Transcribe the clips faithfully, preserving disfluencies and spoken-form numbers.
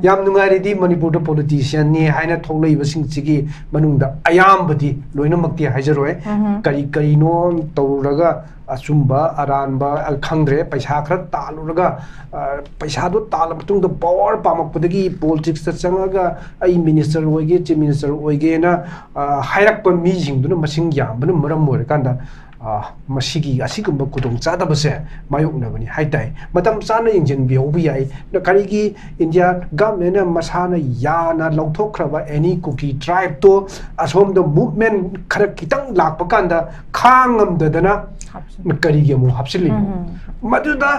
ꯌꯥꯝ ꯅꯨꯡꯉꯥꯏꯔꯤꯗꯤ ꯃꯅꯤꯄꯨꯔꯗ ꯄꯣꯂꯤꯇꯤꯁꯤꯌꯟꯅꯤ ꯍꯥꯏꯅ ꯊꯣꯛꯂꯛꯏꯕꯁꯤꯡꯁꯤꯒꯤ ꯃꯅꯨꯡꯗ ꯑꯌꯥꯝꯕꯗꯤ, ꯂꯣꯏꯅꯃꯛꯇꯤ ꯍꯥꯏꯖꯔꯣꯏ, ꯎꯝꯍꯨꯝ꯫ ꯀꯔꯤ ꯀꯔꯤꯅꯣ ꯇꯧꯔꯨꯔꯒ ꯑꯆꯨꯝꯕ ꯑꯔꯥꯟꯕ, ꯑ, ꯈꯪꯗ꯭ꯔꯦ, ꯄꯩꯁꯥ ꯈꯔ ꯇꯥꯜꯂꯨꯔꯒ, ꯑ, ꯄꯩꯁꯥꯗꯣ ꯇꯥꯜꯂ ꯃꯇꯨꯡꯗ ꯄꯋꯥꯔ ꯄꯥꯝꯃꯛꯄꯗꯒꯤ ꯄꯣꯂꯤꯇꯤꯛꯁꯇ ꯆꯪꯉꯒ ꯑꯩ ꯃꯤꯅꯤꯁꯇꯔ ꯑꯣꯏꯒꯦ, ꯆꯤꯐ ꯃꯤꯅꯤꯁꯇꯔ ꯑꯣꯏꯒꯦꯅ, ꯑ, ꯍꯥꯏꯔꯛꯄ ꯃꯤꯁꯤꯡꯗꯨꯅ ꯃꯁꯤꯡ ꯌꯥꯝꯕꯅ ꯃꯔꯝ ꯑꯣꯏꯔꯀꯥꯟꯗ, ꯑ, ꯃꯁꯤꯒꯤ, ꯑꯁꯤꯒꯨꯝꯕ ꯈꯨꯗꯣꯡꯆꯥꯗꯕꯁꯦ ꯃꯥꯌꯣꯛꯅꯕꯅꯤ ꯍꯥꯏ ꯇꯥꯏ꯫ ꯃꯇꯝ ꯆꯥꯅ ꯌꯦꯡꯁꯤꯟꯕꯤꯍꯧꯕ ꯌꯥꯏ꯫ ꯀꯔꯤꯒꯤ ꯏꯟꯗꯤꯌꯥ ꯒꯚꯔꯟꯃꯦꯟꯅ ꯃꯁꯥꯅ ꯌꯥꯅ ꯂꯧꯊꯣꯛꯈ꯭ꯔꯕ ꯑꯦꯅꯤ ꯀꯨꯀꯤ ꯇ꯭ꯔꯥꯏꯕꯇꯣ ꯑꯁꯣꯝꯗ ꯃꯨꯚꯃꯦꯟ ꯈꯔ ꯈꯤꯇꯪ ꯂꯥꯛꯄ ꯀꯥꯟꯗ ꯈꯥꯡꯉꯝꯗꯗꯅ ꯍꯥꯞꯆꯤꯜꯂꯤ꯫ ꯀꯔꯤꯒꯤ ꯑꯃꯨꯛ ꯍꯥꯞꯆꯤꯜꯂꯤꯅꯣ? ꯎꯝ꯫ ꯃꯗꯨꯗ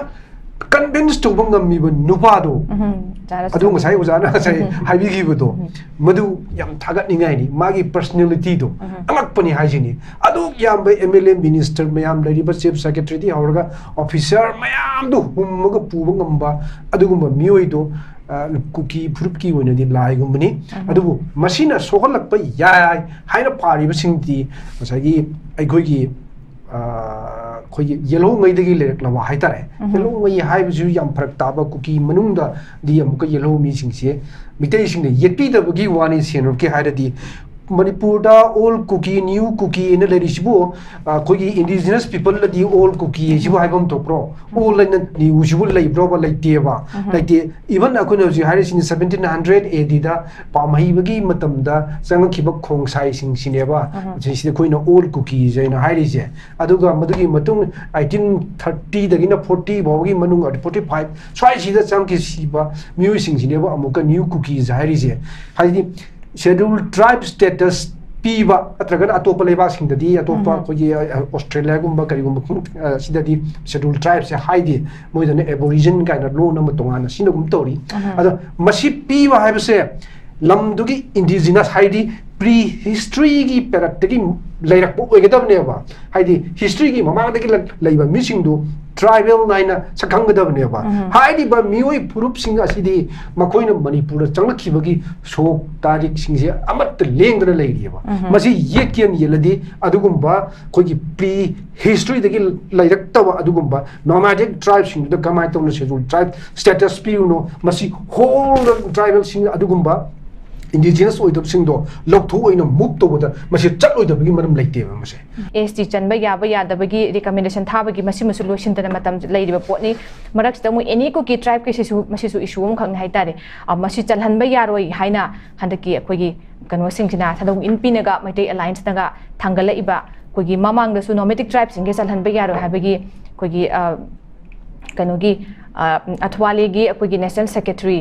ꯀꯟꯚꯤꯟꯁ ꯇꯧꯕ ꯉꯝꯃꯤꯕ ꯅꯨꯄꯥꯗꯣ, ꯎꯝ, ꯖꯥꯔꯁ ꯑꯗꯨ ꯇꯧꯕ꯫ ꯉꯁꯥꯏ ꯑꯣꯖꯥꯅ ꯉꯁꯥꯏ ꯎꯝ꯫ ꯍꯥꯏꯕꯤꯈꯤꯕꯗꯣ, ꯎꯝ꯫ ꯃꯗꯨ ꯌꯥꯝ ꯊꯥꯒꯠꯅꯤꯡꯉꯥꯏꯅꯤ꯫ ꯃꯥꯒꯤ ꯄꯔꯁꯅꯦꯂꯤꯇꯤꯗꯣ ꯎꯝ꯫ ꯑꯉꯛꯄꯅꯤ ꯍꯥꯏꯁꯤꯅꯤ꯫ ꯑꯗꯨꯛ ꯌꯥꯝꯕ ꯑꯦꯝ ꯑꯦꯜ ꯑꯦ, ꯃꯤꯅꯤꯁꯇꯔ ꯃꯌꯥꯝ ꯂꯩꯔꯤꯕ, ꯆꯤꯐ ꯁꯦꯀ꯭ꯔꯦꯇꯔꯤꯗꯒꯤ ꯍꯧꯔꯒ ꯑꯣꯐꯤꯁꯔ ꯃꯌꯥꯝꯗꯨ ꯍꯨꯝꯃꯒ ꯄꯨꯕ ꯉꯝꯕ ꯑꯗꯨꯒꯨꯝꯕ ꯃꯤꯑꯣꯏꯗꯣ, ꯑ, ꯀꯨꯀꯤ ꯐꯨꯔꯨꯞꯀꯤ ꯑꯣꯏꯅꯗꯤ ꯂꯥꯏꯒꯨꯝꯕꯅꯤ꯫ ꯎꯝ꯫ ꯑꯗꯨꯕꯨ ꯃꯁꯤꯅ ꯁꯣꯛꯍꯜꯂꯛꯄ ꯌꯥꯏ ꯍꯥꯏꯅ ꯄꯥꯔꯤꯕꯁꯤꯡꯗꯤ ꯉꯁꯥꯏꯒꯤ ꯑꯩꯈꯣꯏꯒꯤ ꯑ, ꯑꯩꯈꯣꯏꯒꯤ ꯌꯦꯜꯍꯧꯉꯩꯗꯒꯤ ꯂꯩꯔꯛꯂꯕ ꯍꯥꯏꯇꯥꯔꯦ꯫ ꯎꯝ꯫ ꯌꯦꯜꯍꯧꯉꯩ ꯍꯥꯏꯕꯁꯤꯁꯨ ꯌꯥꯝ ꯐꯔꯛ ꯇꯥꯕ, ꯀꯨꯀꯤ ꯃꯅꯨꯡꯗꯗꯤ ꯑꯃꯨꯛꯀ ꯌꯦꯜꯍꯧ ꯃꯤꯁꯤꯡꯁꯦ ꯃꯤꯇꯩꯁꯤꯡꯅ ꯌꯦꯠꯄꯤꯗꯕꯒꯤ ꯋꯥꯅꯤ꯫ ꯁꯦꯡꯅꯃꯛꯀꯤ ꯍꯥꯏꯔꯗꯤ ꯃꯅꯤꯄꯨꯔꯗ ꯑꯣꯜ ꯀꯨꯀꯤ, ꯅ꯭ꯌꯨ ꯀꯨꯀꯤ ꯍꯥꯏꯅ ꯂꯩꯔꯤꯁꯤꯕꯨ, ꯑ, ꯑꯩꯈꯣꯏꯒꯤ ꯏꯟꯗꯤꯖꯤꯅꯁ ꯄꯤꯄꯜꯗꯗꯤ ꯑꯣꯜ ꯀꯨꯀꯤ ꯍꯥꯏꯁꯤꯕꯨ ꯍꯥꯏꯕ ꯑꯃ ꯊꯣꯛꯄ꯭ꯔꯣ? ꯎꯝ꯫ ꯑꯣꯜ ꯍꯥꯏꯅ ꯅ꯭ꯌꯨꯁꯤꯕꯨ ꯂꯩꯕ꯭ꯔꯣꯕ? ꯂꯩꯇꯦꯕ꯫ ꯎꯝ꯫ ꯂꯩꯇꯦ꯫ Even ꯑꯩꯈꯣꯏꯅ ꯍꯧꯖꯤꯛ ꯍꯥꯏꯔꯤꯁꯤꯅ seventeen hundred A D ꯗ ꯄꯥꯝꯍꯩꯕꯒꯤ ꯃꯇꯝꯗ ꯆꯪꯉꯛꯈꯤꯕ ꯈꯣꯡꯁꯥꯏꯁꯤꯡꯁꯤꯅꯦꯕ꯫ ꯎꯝ꯫ ꯁꯤꯁꯤꯗ ꯑꯩꯈꯣꯏꯅ ꯑꯣꯜ ꯀꯨꯀꯤꯁ ꯍꯥꯏꯅ ꯍꯥꯏꯔꯤꯁꯦ꯫ ꯑꯗꯨꯒ ꯃꯗꯨꯒꯤ ꯃꯇꯨꯡ eighteen thirty ꯗꯒꯤꯅ forty ꯐꯥꯎꯕꯒꯤ ꯃꯅꯨꯡ, forty five ꯁ꯭ꯋꯥꯏꯁꯤꯗ ꯆꯪꯈꯤꯕ ꯃꯤꯑꯣꯏꯁꯤꯡꯁꯤꯅꯦꯕ ꯑꯃꯨꯛꯀ ꯅ꯭ꯌꯨ ꯀꯨꯀꯤꯁ ꯍꯥꯏꯔꯤꯁꯦ꯫ ꯍꯥꯏꯗꯤ ꯁꯦꯗ꯭ꯌꯨꯜ ꯇ꯭ꯔꯥꯏꯕ ꯁ꯭ꯇꯦꯇꯁ ꯄꯤꯕ, ꯅꯠꯇ꯭ꯔꯒꯅ ꯑꯇꯣꯞꯄ ꯂꯩꯕꯥꯛꯁꯤꯡꯗꯗꯤ, ꯑꯇꯣꯞꯄ ꯎꯝ꯫ ꯑꯩꯈꯣꯏꯒꯤ, ꯑ, ꯑꯣꯁꯇ꯭ꯔꯦꯂꯤꯌꯥꯒꯨꯝꯕ ꯀꯔꯤꯒꯨꯝꯕ ꯈꯨꯡ-, ꯑ, ꯁꯤꯗꯗꯤ ꯁꯦꯗ꯭ꯌꯨꯜ ꯇ꯭ꯔꯥꯏꯕꯁꯦ ꯍꯥꯏꯗꯦ, ꯃꯣꯏꯗꯅ ꯑꯦꯕꯣꯔꯤꯖꯤꯟ ꯀꯥꯏꯅ ꯂꯣꯟ ꯑꯃ ꯇꯣꯉꯥꯟꯅ ꯁꯤꯅꯒꯨꯝ ꯇꯧꯔꯤ꯫ ꯎꯝ꯫ ꯑꯗꯣ ꯃꯁꯤ ꯄꯤꯕ ꯍꯥꯏꯕꯁꯦ ꯂꯝꯗꯨꯒꯤ ꯏꯟꯗꯤꯖꯤꯅꯁ, ꯍꯥꯏꯗꯤ ꯄ꯭ꯔꯤ ꯍꯤꯁꯇ꯭ꯔꯤꯒꯤ ꯄꯦꯔꯠꯇꯒꯤ ꯂꯩꯔꯛꯄ ꯑꯣꯏꯒꯗꯕꯅꯦꯕ꯫ ꯍꯥꯏꯗꯤ ꯍꯤꯁꯇ꯭ꯔꯤꯒꯤ ꯃꯃꯥꯡꯗꯒꯤ ꯂ- ꯂꯩꯕ ꯃꯤꯁꯤꯡꯗꯨ ꯇ꯭ꯔꯥꯏꯕꯦꯜ ꯍꯥꯏꯅ ꯁꯛꯈꯪꯒꯗꯕꯅꯦꯕ꯫ ꯍꯥꯏꯔꯤꯕ ꯃꯤꯑꯣꯏ ꯐꯨꯔꯨꯞꯁꯤꯡ ꯑꯁꯤꯗꯤ ꯃꯈꯣꯏꯅ ꯃꯅꯤꯄꯨꯔꯗ ꯆꯪꯂꯛꯈꯤꯕꯒꯤ ꯁꯣꯛ ꯇꯥꯔꯤꯛꯁꯤꯡꯁꯦ ꯑꯃꯠꯇ ꯂꯦꯡꯗꯅ ꯂꯩꯔꯤꯑꯕ꯫ ꯃꯁꯤ ꯌꯦꯠꯀꯦꯅ ꯌꯦꯠꯂꯗꯤ ꯑꯗꯨꯒꯨꯝꯕ ꯑꯩꯈꯣꯏꯒꯤ ꯄ꯭ꯔꯤ ꯍꯤꯁꯇ꯭ꯔꯤꯗꯒꯤ ꯂꯩꯔꯛꯇꯕ ꯑꯗꯨꯒꯨꯝꯕ ꯅꯣꯃꯥꯗꯤꯛ ꯇ꯭ꯔꯥꯏꯕꯁꯤꯡꯗꯨꯗ ꯀꯃꯥꯏꯅ ꯇꯧꯅ ꯁꯦꯗꯨꯜ ꯇ꯭ꯔꯥꯏꯕ ꯁ꯭ꯇꯦꯇꯁ ꯄꯤꯔꯨꯅꯣ? ꯃꯁꯤ ꯍꯣꯜ ꯇ꯭ꯔꯥꯏꯕꯦꯜꯁꯤꯡ ꯑꯗꯨꯒꯨꯝꯕ ꯏꯟꯗꯤꯖꯤꯅꯁ ꯑꯣꯏꯗꯕꯁꯤꯡꯗꯣ ꯂꯧꯊꯣꯛ ꯑꯣꯏꯅ ꯃꯨꯚ ꯇꯧꯕꯗ ꯃꯁꯤ ꯆꯠꯂꯣꯏꯗꯕꯒꯤ ꯃꯔꯝ ꯂꯩꯇꯦꯕ꯫ ꯃꯁꯦ ꯑꯦꯁ ꯇꯤ ꯆꯟꯕ ꯌꯥꯕ ꯌꯥꯗꯕꯒꯤ ꯔꯤꯀꯃꯦꯟꯗꯦꯁꯟ ꯊꯥꯕꯒꯤ ꯃꯁꯤꯃꯁꯨ ꯂꯣꯏꯁꯤꯟꯗꯅ ꯃꯇꯝ ꯂꯩꯔꯤꯕ ꯄꯣꯠꯅꯤ꯫ ꯃꯔꯛꯁꯤꯗ ꯑꯃꯨꯛ ꯑꯦꯅꯤ ꯀꯨꯀꯤ ꯇ꯭ꯔꯥꯏꯕꯀꯤ ꯁꯤꯁꯨ ꯃꯁꯤꯁꯨ ꯏꯁꯨ ꯑꯃꯈꯛꯅꯤ ꯍꯥꯏꯇꯥꯔꯦ꯫ ꯑ, ꯃꯁꯤ ꯆꯜꯍꯟꯕ ꯌꯥꯔꯣꯏ ꯍꯥꯏꯅ ꯍꯟꯗꯛꯀꯤ ꯑꯩꯈꯣꯏꯒꯤ ꯀꯩꯅꯣꯁꯤꯡꯁꯤꯅ, ꯊꯥꯗꯧ ꯏꯟ ꯄꯤꯅꯒ ꯃꯩꯇꯩ ꯑꯦꯂꯥꯏꯟꯁꯅꯒ ꯊꯥꯡꯒꯠꯂꯛꯏꯕ, ꯑꯩꯈꯣꯏꯒꯤ ꯃꯃꯥꯡꯗꯁꯨ ꯅꯣꯃꯦꯇꯤꯛ ꯇ꯭ꯔꯥꯏꯕꯁꯤꯡꯒꯤ ꯆꯜꯍꯟꯕ ꯌꯥꯔꯣꯏ ꯍꯥꯏꯕꯒꯤ ꯑꯩꯈꯣꯏꯒꯤ ꯑ, ꯀꯩꯅꯣꯒꯤ ꯑ, ꯑꯊꯋꯥꯂꯤꯒꯤ ꯑꯩꯈꯣꯏꯒꯤ ꯅꯦꯁꯅꯦꯜ ꯁꯦꯀ꯭ꯔꯦꯇꯔꯤ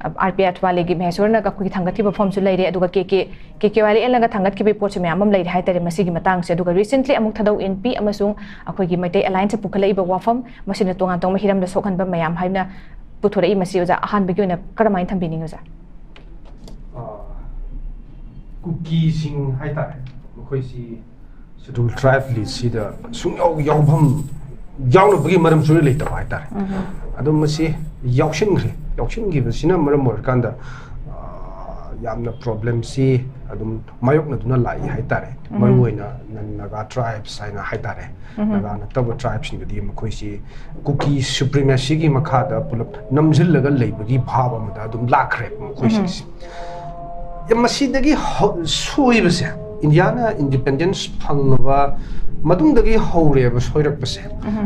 ꯑꯥꯔ ꯄꯤ ꯑꯊꯋꯥꯂꯤꯒꯤ ꯃꯍꯦꯁꯣꯔꯅꯒ ꯑꯩꯈꯣꯏꯒꯤ ꯊꯥꯡꯒꯠꯈꯤꯕ ꯐꯣꯝꯁꯨ ꯂꯩꯔꯦ꯫ ꯑꯗꯨꯒ ꯀꯦ ꯀꯦ ꯀꯦ ꯀꯦ ꯋꯥꯏ ꯑꯦꯜꯅꯒ ꯊꯥꯡꯒꯠꯈꯤꯕꯒꯤ ꯄꯣꯠꯁꯨ ꯃꯌꯥꯝ ꯑꯃ ꯂꯩꯔꯦ ꯍꯥꯏꯇꯥꯔꯦ꯫ ꯃꯁꯤꯒꯤ ꯃꯇꯥꯡꯁꯦ ꯑꯗꯨꯒ ꯔꯤꯁꯦꯟꯠꯂꯤ ꯑꯃꯨꯛ ꯊꯥꯗꯧ ꯏꯟ ꯄꯤ ꯑꯃꯁꯨꯡ ꯑꯩꯈꯣꯏꯒꯤ ꯃꯩꯇꯩ ꯑꯦꯂꯥꯏꯟꯁ ꯄꯨꯈꯠꯂꯛꯏꯕ ꯋꯥꯐꯝ ꯃꯁꯤꯅ ꯇꯣꯉꯥꯟ ꯇꯣꯉꯥꯟꯕ ꯍꯤꯔꯝꯗ ꯁꯣꯛꯍꯟꯕ ꯃꯌꯥꯝ ꯍꯥꯏꯅ ꯄꯨꯊꯣꯔꯛꯏ꯫ ꯃꯁꯤ ꯑꯣꯖꯥ ꯑꯍꯥꯟꯕꯒꯤ ꯑꯣꯏꯅ ꯀꯔꯝꯍꯥꯏꯅ ꯊꯝꯕꯤꯅꯤꯡꯉꯤ ꯑꯣꯖꯥ? ꯀꯨꯀꯤꯁꯤꯡ ꯍꯥꯏꯇꯥꯔꯦ, ꯃꯈꯣꯏꯁꯤ ꯁꯦꯗꯨꯜ ꯇ꯭ꯔꯥꯏꯕ ꯂꯤꯁꯁꯤꯗ ꯁꯨꯡꯌꯥꯎ ꯌꯥꯎꯐꯝ ꯌꯥꯎꯅꯕꯒꯤ ꯃꯔꯝ ꯁꯨꯡꯂꯩ ꯂꯩꯇꯕ ꯍꯥꯏꯇꯥꯔꯦ꯫ ꯑꯗꯨꯝ ꯃꯁꯤ ꯌꯥꯎꯁꯤꯟꯈ꯭ꯔꯦ꯫ ꯌꯥꯎꯁꯤꯟꯈꯤꯕꯁꯤꯅ ꯃꯔꯝ ꯑꯣꯏꯔꯀꯥꯟꯗ ꯑ, ꯌꯥꯝꯅ ꯄ꯭ꯔꯣꯕ꯭ꯂꯦꯝꯁꯤ ꯑꯗꯨꯝ ꯃꯥꯌꯣꯛꯅꯗꯨꯅ ꯂꯥꯛꯏ ꯍꯥꯏꯇꯥꯔꯦ꯫ ꯃꯔꯨꯑꯣꯏꯅ ꯅꯟ ꯅꯥꯒꯥ ꯇ꯭ꯔꯥꯏꯕꯁ ꯍꯥꯏꯅ ꯍꯥꯏꯇꯥꯔꯦ, ꯅꯥꯒꯥ ꯅꯠꯇꯕ ꯇ꯭ꯔꯥꯏꯕꯁꯤꯡꯗꯗꯤ ꯃꯈꯣꯏꯁꯤ ꯀꯨꯀꯤ ꯁꯨꯄ꯭ꯔꯤꯃꯦꯁꯤꯒꯤ ꯃꯈꯥꯗ ꯄꯨꯂꯞ ꯅꯝꯁꯤꯜꯂꯒ ꯂꯩꯕꯒꯤ ꯚꯥꯕ ꯑꯃꯗ ꯑꯗꯨꯝ ꯂꯥꯛꯈ꯭ꯔꯦꯕ ꯃꯈꯣꯏꯁꯤꯡꯁꯤ꯫ ꯌꯥꯝ ꯃꯁꯤꯗꯒꯤ ꯍꯧ- ꯁꯣꯏꯕꯁꯦ ꯏꯟꯗꯤꯌꯥꯅ ꯏꯟꯗꯤꯄꯦꯟꯗꯦꯟꯁ ꯐꯪꯉꯕ ꯃꯇꯨꯡꯗꯒꯤ ꯍꯧꯔꯦꯕ ꯁꯣꯏꯔꯛꯄꯁꯦ꯫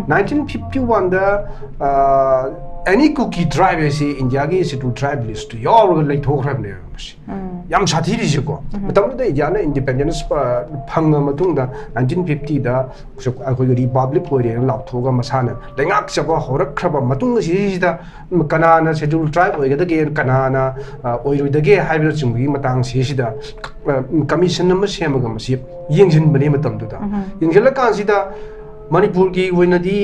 ꯅꯥꯏꯟꯇꯤꯟ ꯐꯤꯐꯇꯤ ꯋꯥꯟꯗ ꯑꯦꯅꯤ ꯀꯨꯀꯤ ꯇ꯭ꯔꯥꯏꯕ ꯍꯥꯏꯁꯤ ꯏꯟꯗꯤꯌꯥꯒꯤ ꯁꯦꯗꯨꯜ ꯇ꯭ꯔꯥꯏꯕ ꯂꯤꯁꯇꯨ ꯌꯥꯎꯔꯒ ꯂꯩꯊꯣꯛꯈ꯭ꯔꯕꯅꯦꯕ ꯃꯁꯤ꯫ ꯌꯥꯝ ꯁꯥꯊꯤꯔꯤꯁꯦꯀꯣ, ꯃꯇꯝꯗꯨꯗ ꯏꯟꯗꯤꯌꯥꯅ ꯏꯟꯗꯤꯄꯦꯟꯗꯦꯟꯁ ꯐꯪꯉ ꯃꯇꯨꯡꯗ ꯅꯥꯏꯟꯇꯤꯟ ꯐꯤꯐꯇꯤꯗ ꯑꯩꯈꯣꯏꯒꯤ ꯔꯤꯄꯕ꯭ꯂꯤꯛ ꯑꯣꯏꯔꯦꯅ ꯂꯥꯎꯊꯣꯛꯑꯒ ꯃꯁꯥꯅ ꯂꯩꯉꯥꯛꯆꯕ ꯍꯧꯔꯛꯈ꯭ꯔꯕ ꯃꯇꯨꯡ ꯑꯁꯤꯗꯩꯁꯤꯗ ꯀꯅꯥꯅ ꯁꯦꯗꯨꯜ ꯇ꯭ꯔꯥꯏꯕ ꯑꯣꯏꯒꯗꯒꯦ, ꯀꯅꯥꯅ ꯑ, ꯑꯣꯏꯔꯣꯏꯗꯒꯦ ꯍꯥꯏꯕꯅꯆꯤꯡꯕꯒꯤ ꯃꯇꯥꯡꯁꯤꯁꯤꯗ ꯀꯃꯤꯁꯟ ꯑꯃ ꯁꯦꯝꯃꯒ ꯃꯁꯤ ꯌꯦꯡꯁꯤꯟꯕꯅꯦ꯫ ꯃꯇꯝꯗꯨꯗ ꯌꯦꯡꯁꯤꯜꯂꯀꯥꯟꯁꯤꯗ ꯃꯅꯤꯄꯨꯔꯒꯤ ꯑꯣꯏꯅꯗꯤ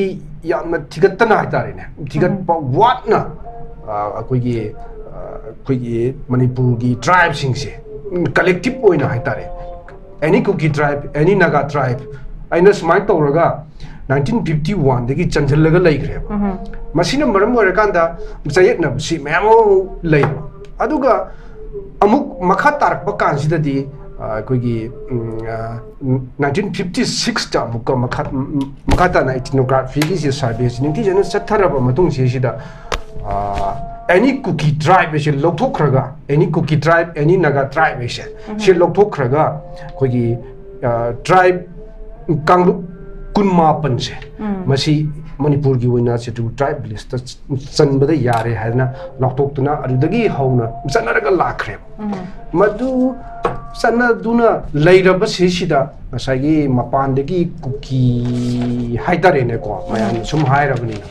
ꯌꯥꯝꯅ ꯊꯤꯒꯠꯇꯅ ꯍꯥꯏꯇꯥꯔꯦꯅꯦ, ꯊꯤꯒꯠꯄ ꯋꯥꯠꯅ ꯑ, ꯑꯩꯈꯣꯏꯒꯤ ꯑ, ꯑꯩꯈꯣꯏꯒꯤ ꯃꯅꯤꯄꯨꯔꯒꯤ ꯇ꯭ꯔꯥꯏꯕꯁꯤꯡꯁꯦ ꯀꯂꯦꯛꯇꯤꯚ ꯑꯣꯏꯅ ꯍꯥꯏꯇꯥꯔꯦ, any Kuki tribe, any Naga tribe, ꯑꯩꯅ ꯁꯨꯃꯥꯏꯅ ꯇꯧꯔꯒ ꯅꯥꯏꯟꯇꯤꯟ ꯐꯤꯐꯇꯤ ꯋꯥꯟꯗꯒꯤ ꯆꯟꯁꯤꯜꯂꯒ ꯂꯩꯈ꯭ꯔꯦꯕ꯫ ꯃꯁꯤꯅ ꯃꯔꯝ ꯑꯣꯏꯔꯀꯥꯟꯗ ꯆꯌꯦꯠꯅꯕꯁꯤ ꯃꯌꯥꯝ ꯑꯃ ꯂꯩꯕ꯫ ꯑꯗꯨꯒ ꯑꯃꯨꯛ ꯃꯈꯥ ꯇꯥꯔꯛꯄ ꯀꯥꯟꯁꯤꯗꯗꯤ, ꯑ, ꯑꯩꯈꯣꯏꯒꯤ, ꯎꯝ, ꯑ, ꯅꯥꯏꯟꯇꯤꯟ ꯐꯤꯐꯇꯤ ꯁꯤꯛꯁꯇ ꯑꯃꯨꯛꯀ ꯃꯈꯥ, ꯎꯝ, ꯎꯝ, ꯃꯈꯥ ꯇꯥꯅ ethnographyꯒꯤꯁꯦ surveyꯁꯤ ꯅꯤꯡꯊꯤꯖꯅ ꯆꯠꯊꯔꯕ ꯃꯇꯨꯡꯁꯤ ꯁꯤꯗ, ꯑ, any Kuki tribe ꯍꯥꯏꯁꯦ ꯂꯧꯊꯣꯛꯈ꯭ꯔꯒ, any Kuki tribe, any Naga tribe ꯍꯥꯏꯁꯦ, ꯁꯤ ꯂꯧꯊꯣꯛꯈ꯭ꯔꯒ ꯑꯩꯈꯣꯏꯒꯤ, ꯑ, tribe ꯀꯥꯡꯂꯨꯞ ꯀꯨꯟꯃꯥꯄꯟꯁꯦ, ꯃꯁꯤ ꯃꯅꯤꯄꯨꯔꯒꯤ ꯑꯣꯏꯅ Scheduled Tribe listꯇ ꯆꯟꯕꯗ ꯌꯥꯔꯦ ꯍꯥꯏꯗꯅ ꯂꯥꯎꯊꯣꯛꯇꯨꯅ ꯑꯗꯨꯗꯒꯤ ꯍꯧꯅ ꯆꯠꯅꯔꯒ ꯂꯥꯛꯈ꯭ꯔꯦꯕ꯫ ꯃꯗꯨ ꯆꯠꯅꯗꯨꯅ ꯂꯩꯔꯕꯁꯤꯁꯤꯗ ꯉꯁꯥꯏꯒꯤ ꯃꯄꯥꯟꯗꯒꯤ ꯀꯨꯀꯤ ꯍꯥꯏꯇꯥꯔꯦꯅꯦꯀꯣ, ꯃꯌꯥꯝꯅ ꯁꯨꯝ ꯍꯥꯏꯔꯕꯅꯤꯅ,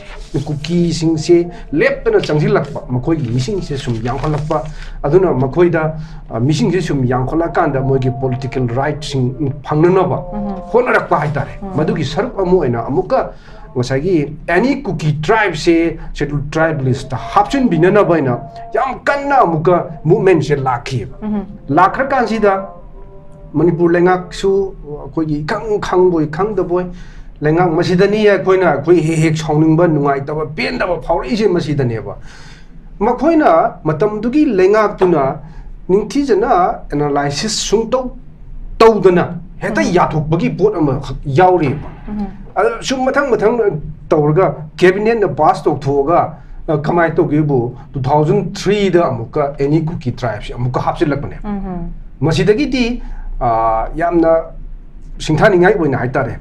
ꯀꯨꯀꯤꯁꯤꯡꯁꯦ ꯂꯦꯞꯇꯅ ꯆꯪꯁꯤꯜꯂꯛꯄ, ꯃꯈꯣꯏꯒꯤ ꯃꯤꯁꯤꯡꯁꯦ ꯁꯨꯝ ꯌꯥꯝꯈꯠꯂꯛꯄ, ꯑꯗꯨꯅ ꯃꯈꯣꯏꯗ, ꯑ, ꯃꯤꯁꯤꯡꯁꯦ ꯁꯨꯝ ꯌꯥꯝꯈꯠꯂꯛꯀꯥꯟꯗ ꯃꯣꯏꯒꯤ political rightꯁꯤꯡ ꯐꯪꯅꯅꯕ ꯍꯣꯠꯅꯔꯛꯄ ꯍꯥꯏꯇꯥꯔꯦ꯫ ꯃꯗꯨꯒꯤ ꯁꯔꯨꯛ ꯑꯃ ꯑꯣꯏꯅ ꯑꯃꯨꯛꯀ ꯉꯁꯥꯏꯒꯤ any Kuki tribeꯁꯦ Scheduled Tribe listꯇ ꯍꯥꯞꯆꯤꯟꯕꯤꯅꯅꯕ ꯍꯥꯏꯅ ꯌꯥꯝ ꯀꯟꯅ ꯑꯃꯨꯛꯀ movementꯁꯦ ꯂꯥꯛꯈꯤꯑꯕ꯫ ꯂꯥꯛꯈ꯭ꯔꯀꯥꯟꯁꯤꯗ ꯃꯅꯤꯄꯨꯔ ꯂꯩꯉꯥꯛꯁꯨ ꯑꯩꯈꯣꯏꯒꯤ ꯏꯈꯪ ꯈꯪꯕꯣꯏ ꯈꯪꯗꯕꯣꯏ, ꯂꯩꯉꯥꯛ ꯃꯁꯤꯗꯅꯤ ꯑꯩꯈꯣꯏꯅ, ꯑꯩꯈꯣꯏ ꯍꯦꯛ ꯍꯦꯛ ꯁꯥꯎꯅꯤꯡꯕ, ꯅꯨꯡꯉꯥꯏꯇꯕ, ꯄꯦꯟꯗꯕ ꯐꯥꯎꯔꯛꯏꯁꯦ ꯃꯁꯤꯗꯅꯦꯕ꯫ ꯃꯈꯣꯏꯅ ꯃꯇꯝꯗꯨꯒꯤ ꯂꯩꯉꯥꯛꯇꯨꯅ ꯅꯤꯡꯊꯤꯖꯅ analysis ꯁꯨꯡꯇꯧ ꯇꯧꯗꯅ ꯍꯦꯛꯇ ꯌꯥꯊꯣꯛꯄꯒꯤ ꯄꯣꯠ ꯑꯃꯈꯛ ꯌꯥꯎꯔꯤꯕ꯫ ꯑꯗ ꯁꯨꯝ ꯃꯊꯪ ꯃꯊꯪ ꯇꯧꯔꯒ cabinetꯅ pass ꯇꯧꯊꯣꯛꯑꯒ, ꯑ, ꯀꯃꯥꯏꯅ ꯇꯧꯒꯦꯕꯨ, two thousand threeꯗ ꯑꯃꯨꯛꯀ any Kuki tribeꯁꯦ ꯑꯃꯨꯛꯀ ꯍꯥꯞꯆꯤꯜꯂꯛꯄꯅꯦ꯫ ꯃꯁꯤꯗꯒꯤꯗꯤ, ꯑ, ꯌꯥꯝꯅ ꯁꯤꯡꯊꯥꯅꯤꯡꯉꯥꯏ ꯑꯣꯏꯅ ꯍꯥꯏꯇꯥꯔꯦ,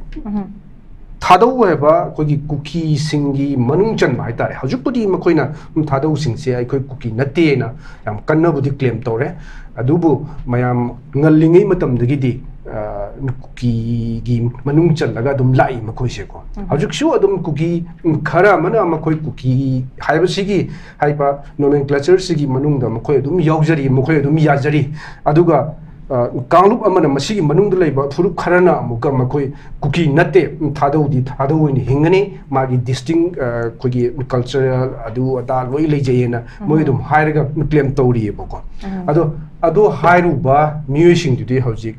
ꯊꯥꯗꯧ ꯍꯥꯏꯕ ꯑꯩꯈꯣꯏꯒꯤ ꯀꯨꯀꯤꯁꯤꯡꯒꯤ ꯃꯅꯨꯡ ꯆꯟꯕ ꯍꯥꯏꯇꯥꯔꯦ꯫ ꯍꯧꯖꯤꯛꯄꯨꯗꯤ ꯃꯈꯣꯏꯅ, "ꯎꯝ, ꯊꯥꯗꯧꯁꯤꯡꯁꯦ ꯑꯩꯈꯣꯏ ꯀꯨꯀꯤ ꯅꯠꯇꯦꯅ" ꯌꯥꯝ ꯀꯟꯅꯕꯨꯗꯤ claim ꯇꯧꯔꯦ, ꯑꯗꯨꯕꯨ ꯃꯌꯥꯝ ꯉꯜꯂꯤꯉꯩ ꯃꯇꯝꯗꯒꯤꯗꯤ, ꯑ, ꯀꯨꯀꯤꯒꯤ ꯃꯅꯨꯡ ꯆꯜꯂꯒ ꯑꯗꯨꯝ ꯂꯥꯛꯏ ꯃꯈꯣꯏꯁꯦꯀꯣ꯫ ꯍꯧꯖꯤꯛꯁꯨ ꯑꯗꯨꯝ ꯀꯨꯀꯤ ꯈꯔ ꯑꯃꯅ ꯃꯈꯣꯏ ꯀꯨꯀꯤ ꯍꯥꯏꯕꯁꯤꯒꯤ, ꯍꯥꯏꯕ nomenclatureꯁꯤꯒꯤ ꯃꯅꯨꯡꯗ ꯃꯈꯣꯏ ꯑꯗꯨꯝ ꯌꯥꯎꯖꯔꯤ, ꯃꯈꯣꯏ ꯑꯗꯨꯝ ꯌꯥꯖꯔꯤ꯫ ꯑꯗꯨꯒ, ꯑ, ꯀꯥꯡꯂꯨꯞ ꯑꯃꯅ, ꯃꯁꯤꯒꯤ ꯃꯅꯨꯡꯗ ꯂꯩꯕ ꯐꯨꯔꯨꯞ ꯈꯔꯅ ꯑꯃꯨꯛꯀ ꯃꯈꯣꯏ ꯀꯨꯀꯤ ꯅꯠꯇꯦ, ꯊꯥꯗꯧꯗꯤ ꯊꯥꯗꯧ ꯑꯣꯏꯅ ꯍꯤꯡꯒꯅꯤ, ꯃꯥꯒꯤ distinct, ꯑ, ꯑꯩꯈꯣꯏꯒꯤ cultural ꯑꯗꯨ ꯑꯗꯥ ꯂꯣꯏ ꯂꯩꯖꯩꯌꯦꯅ ꯃꯣꯏ ꯑꯗꯨꯝ ꯍꯥꯏꯔꯒ claim ꯇꯧꯔꯤꯑꯕꯀꯣ꯫ ꯑꯗꯣ ꯑꯗꯣ ꯍꯥꯏꯔꯨꯕ ꯃꯤꯑꯣꯏꯁꯤꯡꯗꯨꯗꯤ ꯍꯧꯖꯤꯛ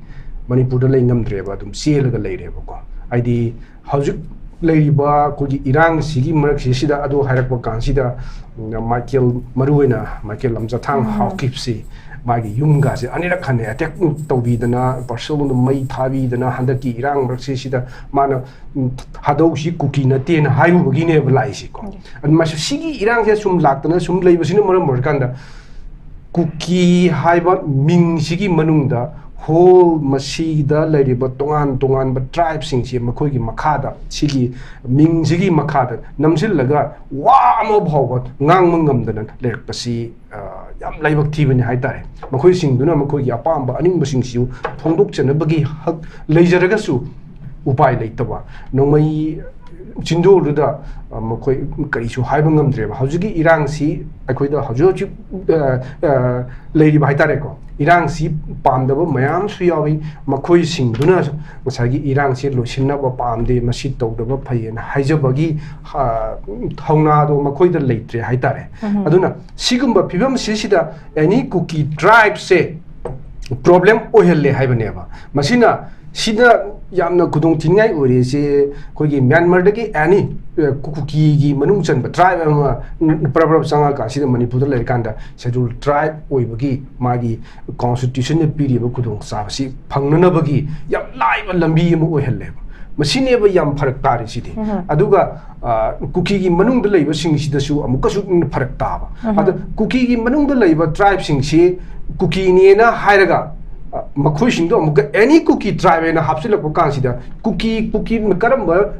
ꯃꯅꯤꯄꯨꯔꯗ ꯂꯩ ꯉꯝꯗ꯭ꯔꯦꯕ, ꯑꯗꯨꯝ ꯆꯦꯜꯂꯒ ꯂꯩꯔꯦꯕꯀꯣ꯫ ꯍꯥꯏꯗꯤ ꯍꯧꯖꯤꯛ ꯂꯩꯔꯤꯕ ꯑꯩꯈꯣꯏꯒꯤ ꯏꯔꯥꯡꯁꯤꯒꯤ ꯃꯔꯛꯁꯤꯗ ꯑꯗꯣ ꯍꯥꯏꯔꯛꯄ ꯀꯥꯟꯁꯤꯗ, ꯎꯝ, ꯃꯥꯏꯀꯦꯜ, ꯃꯔꯨꯑꯣꯏꯅ ꯃꯥꯏꯀꯦꯜ ꯂꯝꯆꯥꯊꯥꯡ ꯎꯝ꯫ ꯍꯥꯎꯀꯤꯞꯁꯤ ꯃꯥꯒꯤ ꯌꯨꯝꯒꯥꯁꯦ ꯑꯅꯤꯔꯛ ꯍꯟꯅ ꯑꯦꯇꯦꯛ ꯇꯧꯕꯤꯗꯅ, ꯄꯥꯔꯁꯦꯜꯗ ꯃꯩ ꯊꯥꯕꯤꯗꯅ, ꯍꯟꯗꯛꯀꯤ ꯏꯔꯥꯡ ꯃꯔꯛꯁꯤꯁꯤꯗ ꯃꯥꯅ, ꯎꯝ, ꯍꯥꯗꯧꯁꯤ ꯀꯨꯀꯤ ꯅꯠꯇꯦꯅ ꯍꯥꯏꯔꯨꯕꯒꯤꯅꯦꯕ ꯂꯥꯛꯏꯁꯤꯀꯣ꯫ ꯎꯝ꯫ ꯑꯗꯨꯃꯥꯏꯅ ꯁꯤꯒꯤ ꯏꯔꯥꯡꯁꯦ ꯁꯨꯝ ꯂꯥꯛꯇꯅ ꯁꯨꯝ ꯂꯩꯕꯁꯤꯅ ꯃꯔꯝ ꯑꯣꯏꯔꯀꯥꯟꯗ ꯀꯨꯀꯤ ꯍꯥꯏꯕ ꯃꯤꯡꯁꯤꯒꯤ ꯃꯅꯨꯡꯗ ꯍꯣꯜ ꯃꯁꯤꯗ ꯂꯩꯔꯤꯕ ꯇꯣꯉꯥꯟ ꯇꯣꯉꯥꯟꯕ ꯇ꯭ꯔꯥꯏꯕꯁꯤꯡꯁꯤ ꯃꯈꯣꯏꯒꯤ ꯃꯈꯥꯗ, ꯁꯤꯒꯤ ꯃꯤꯡꯁꯤꯒꯤ ꯃꯈꯥꯗ ꯅꯝꯁꯤꯜꯂꯒ ꯋꯥ ꯑꯃ ꯐꯥꯎꯕ ꯉꯥꯡꯕ ꯉꯝꯗꯅ ꯂꯩꯔꯛꯄꯁꯤ, ꯑ, ꯌꯥꯝ ꯂꯥꯏꯕꯛ ꯊꯤꯕꯅꯤ ꯍꯥꯏꯇꯥꯔꯦ꯫ ꯃꯈꯣꯏꯁꯤꯡꯗꯨꯅ ꯃꯈꯣꯏꯒꯤ ꯑꯄꯥꯝꯕ ꯑꯅꯤꯡꯕꯁꯤꯡꯁꯤꯁꯨ ꯐꯣꯡꯗꯣꯛꯆꯅꯕꯒꯤ ꯍꯛ ꯂꯩꯖꯔꯒꯁꯨ ꯎꯄꯥꯏ ꯂꯩꯇꯕ, ꯅꯣꯡꯃꯩ ꯆꯤꯟꯗꯣꯜꯗꯨꯗ, ꯑ, ꯃꯈꯣꯏ ꯀꯔꯤꯁꯨ ꯍꯥꯏꯕ ꯉꯝꯗ꯭ꯔꯦꯕ꯫ ꯍꯧꯖꯤꯛꯀꯤ ꯏꯔꯥꯡꯁꯤ ꯑꯩꯈꯣꯏꯗ ꯍꯧꯖꯤꯛ ꯍꯧꯖꯤꯛ, ꯑ, ꯑ, ꯂꯩꯔꯤꯕ ꯍꯥꯏꯇꯥꯔꯦꯀꯣ, ꯏꯔꯥꯡꯁꯤ ꯄꯥꯝꯗꯕ ꯃꯌꯥꯝꯁꯨ ꯌꯥꯎꯏ꯫ ꯃꯈꯣꯏꯁꯤꯡꯗꯨꯅ ꯉꯁꯥꯏꯒꯤ ꯏꯔꯥꯡꯁꯤ ꯂꯣꯏꯁꯤꯟꯅꯕ ꯄꯥꯝꯗꯦ, ꯃꯁꯤ ꯇꯧꯗꯕ ꯐꯩꯌꯦꯅ ꯍꯥꯏꯖꯕꯒꯤ, ꯑ, ꯊꯧꯅꯥꯗꯣ ꯃꯈꯣꯏꯗ ꯂꯩꯇ꯭ꯔꯦ ꯍꯥꯏꯇꯥꯔꯦ꯫ ꯎꯝ꯫ ꯑꯗꯨꯅ ꯁꯤꯒꯨꯝꯕ ꯐꯤꯕꯝꯁꯤꯁꯤꯗ ꯑꯦꯅꯤ ꯀꯨꯀꯤ ꯇ꯭ꯔꯥꯏꯕꯁꯦ ꯄ꯭ꯔꯣꯕ꯭ꯂꯦꯝ ꯑꯣꯏꯍꯜꯂꯦ ꯍꯥꯏꯕꯅꯦꯕ꯫ ꯃꯁꯤꯅ, ꯁꯤꯗ ꯌꯥꯝꯅ ꯈꯨꯗꯣꯡ ꯊꯤꯅꯤꯡꯉꯥꯏ ꯑꯣꯏꯔꯤꯁꯦ ꯑꯩꯈꯣꯏꯒꯤ ꯃ꯭ꯌꯥꯟꯃꯥꯔꯗꯒꯤ ꯑꯦꯅꯤ, ꯑ, ꯀꯨꯀꯤꯒꯤ ꯃꯅꯨꯡ ꯆꯟꯕ ꯇ꯭ꯔꯥꯏꯕ ꯑꯃ, ꯎꯝ, ꯄ꯭ꯔꯞ ꯄ꯭ꯔꯞ ꯆꯪꯉꯀꯥꯟꯁꯤꯗ ꯃꯅꯤꯄꯨꯔꯗ ꯂꯩꯔꯀꯥꯟꯗ ꯁꯦꯗ꯭ꯌꯨꯜ ꯇ꯭ꯔꯥꯏꯕ ꯑꯣꯏꯕꯒꯤ ꯃꯥꯒꯤ ꯀꯣꯟꯁꯇꯤꯇ꯭ꯌꯨꯁꯟꯅ ꯄꯤꯔꯤꯕ ꯈꯨꯗꯣꯡꯆꯥꯕꯁꯤ ꯐꯪꯅꯅꯕꯒꯤ ꯌꯥꯝ ꯂꯥꯏꯕ ꯂꯝꯕꯤ ꯑꯃ ꯑꯣꯏꯍꯜꯂꯦꯕ꯫ ꯃꯁꯤꯅꯦꯕ ꯌꯥꯝ ꯐꯔꯛ ꯇꯥꯔꯤꯁꯤꯗꯤ꯫ ꯎꯝ꯫ ꯑꯗꯨꯒ, ꯑ, ꯀꯨꯀꯤꯒꯤ ꯃꯅꯨꯡꯗ ꯂꯩꯕꯁꯤꯡꯁꯤꯗꯁꯨ ꯑꯃꯨꯛꯀꯁꯨ ꯐꯔꯛ ꯇꯥꯕ꯫ ꯎꯝ꯫ ꯑꯗ ꯀꯨꯀꯤꯒꯤ ꯃꯅꯨꯡꯗ ꯂꯩꯕ ꯇ꯭ꯔꯥꯏꯕꯁꯤꯡꯁꯤ ꯀꯨꯀꯤꯅꯦꯅ ꯍꯥꯏꯔꯒ, ꯑ, ꯃꯈꯣꯏꯁꯤꯡꯗꯣ ꯑꯃꯨꯛꯀ ꯑꯦꯅꯤ ꯀꯨꯀꯤ ꯇ꯭ꯔꯥꯏꯕ ꯍꯥꯏꯅ ꯍꯥꯞꯆꯤꯜꯂꯛꯄ ꯀꯥꯟꯁꯤꯗ ꯀꯨꯀꯤ, ꯀꯨꯀꯤ ꯀꯔꯝꯕ,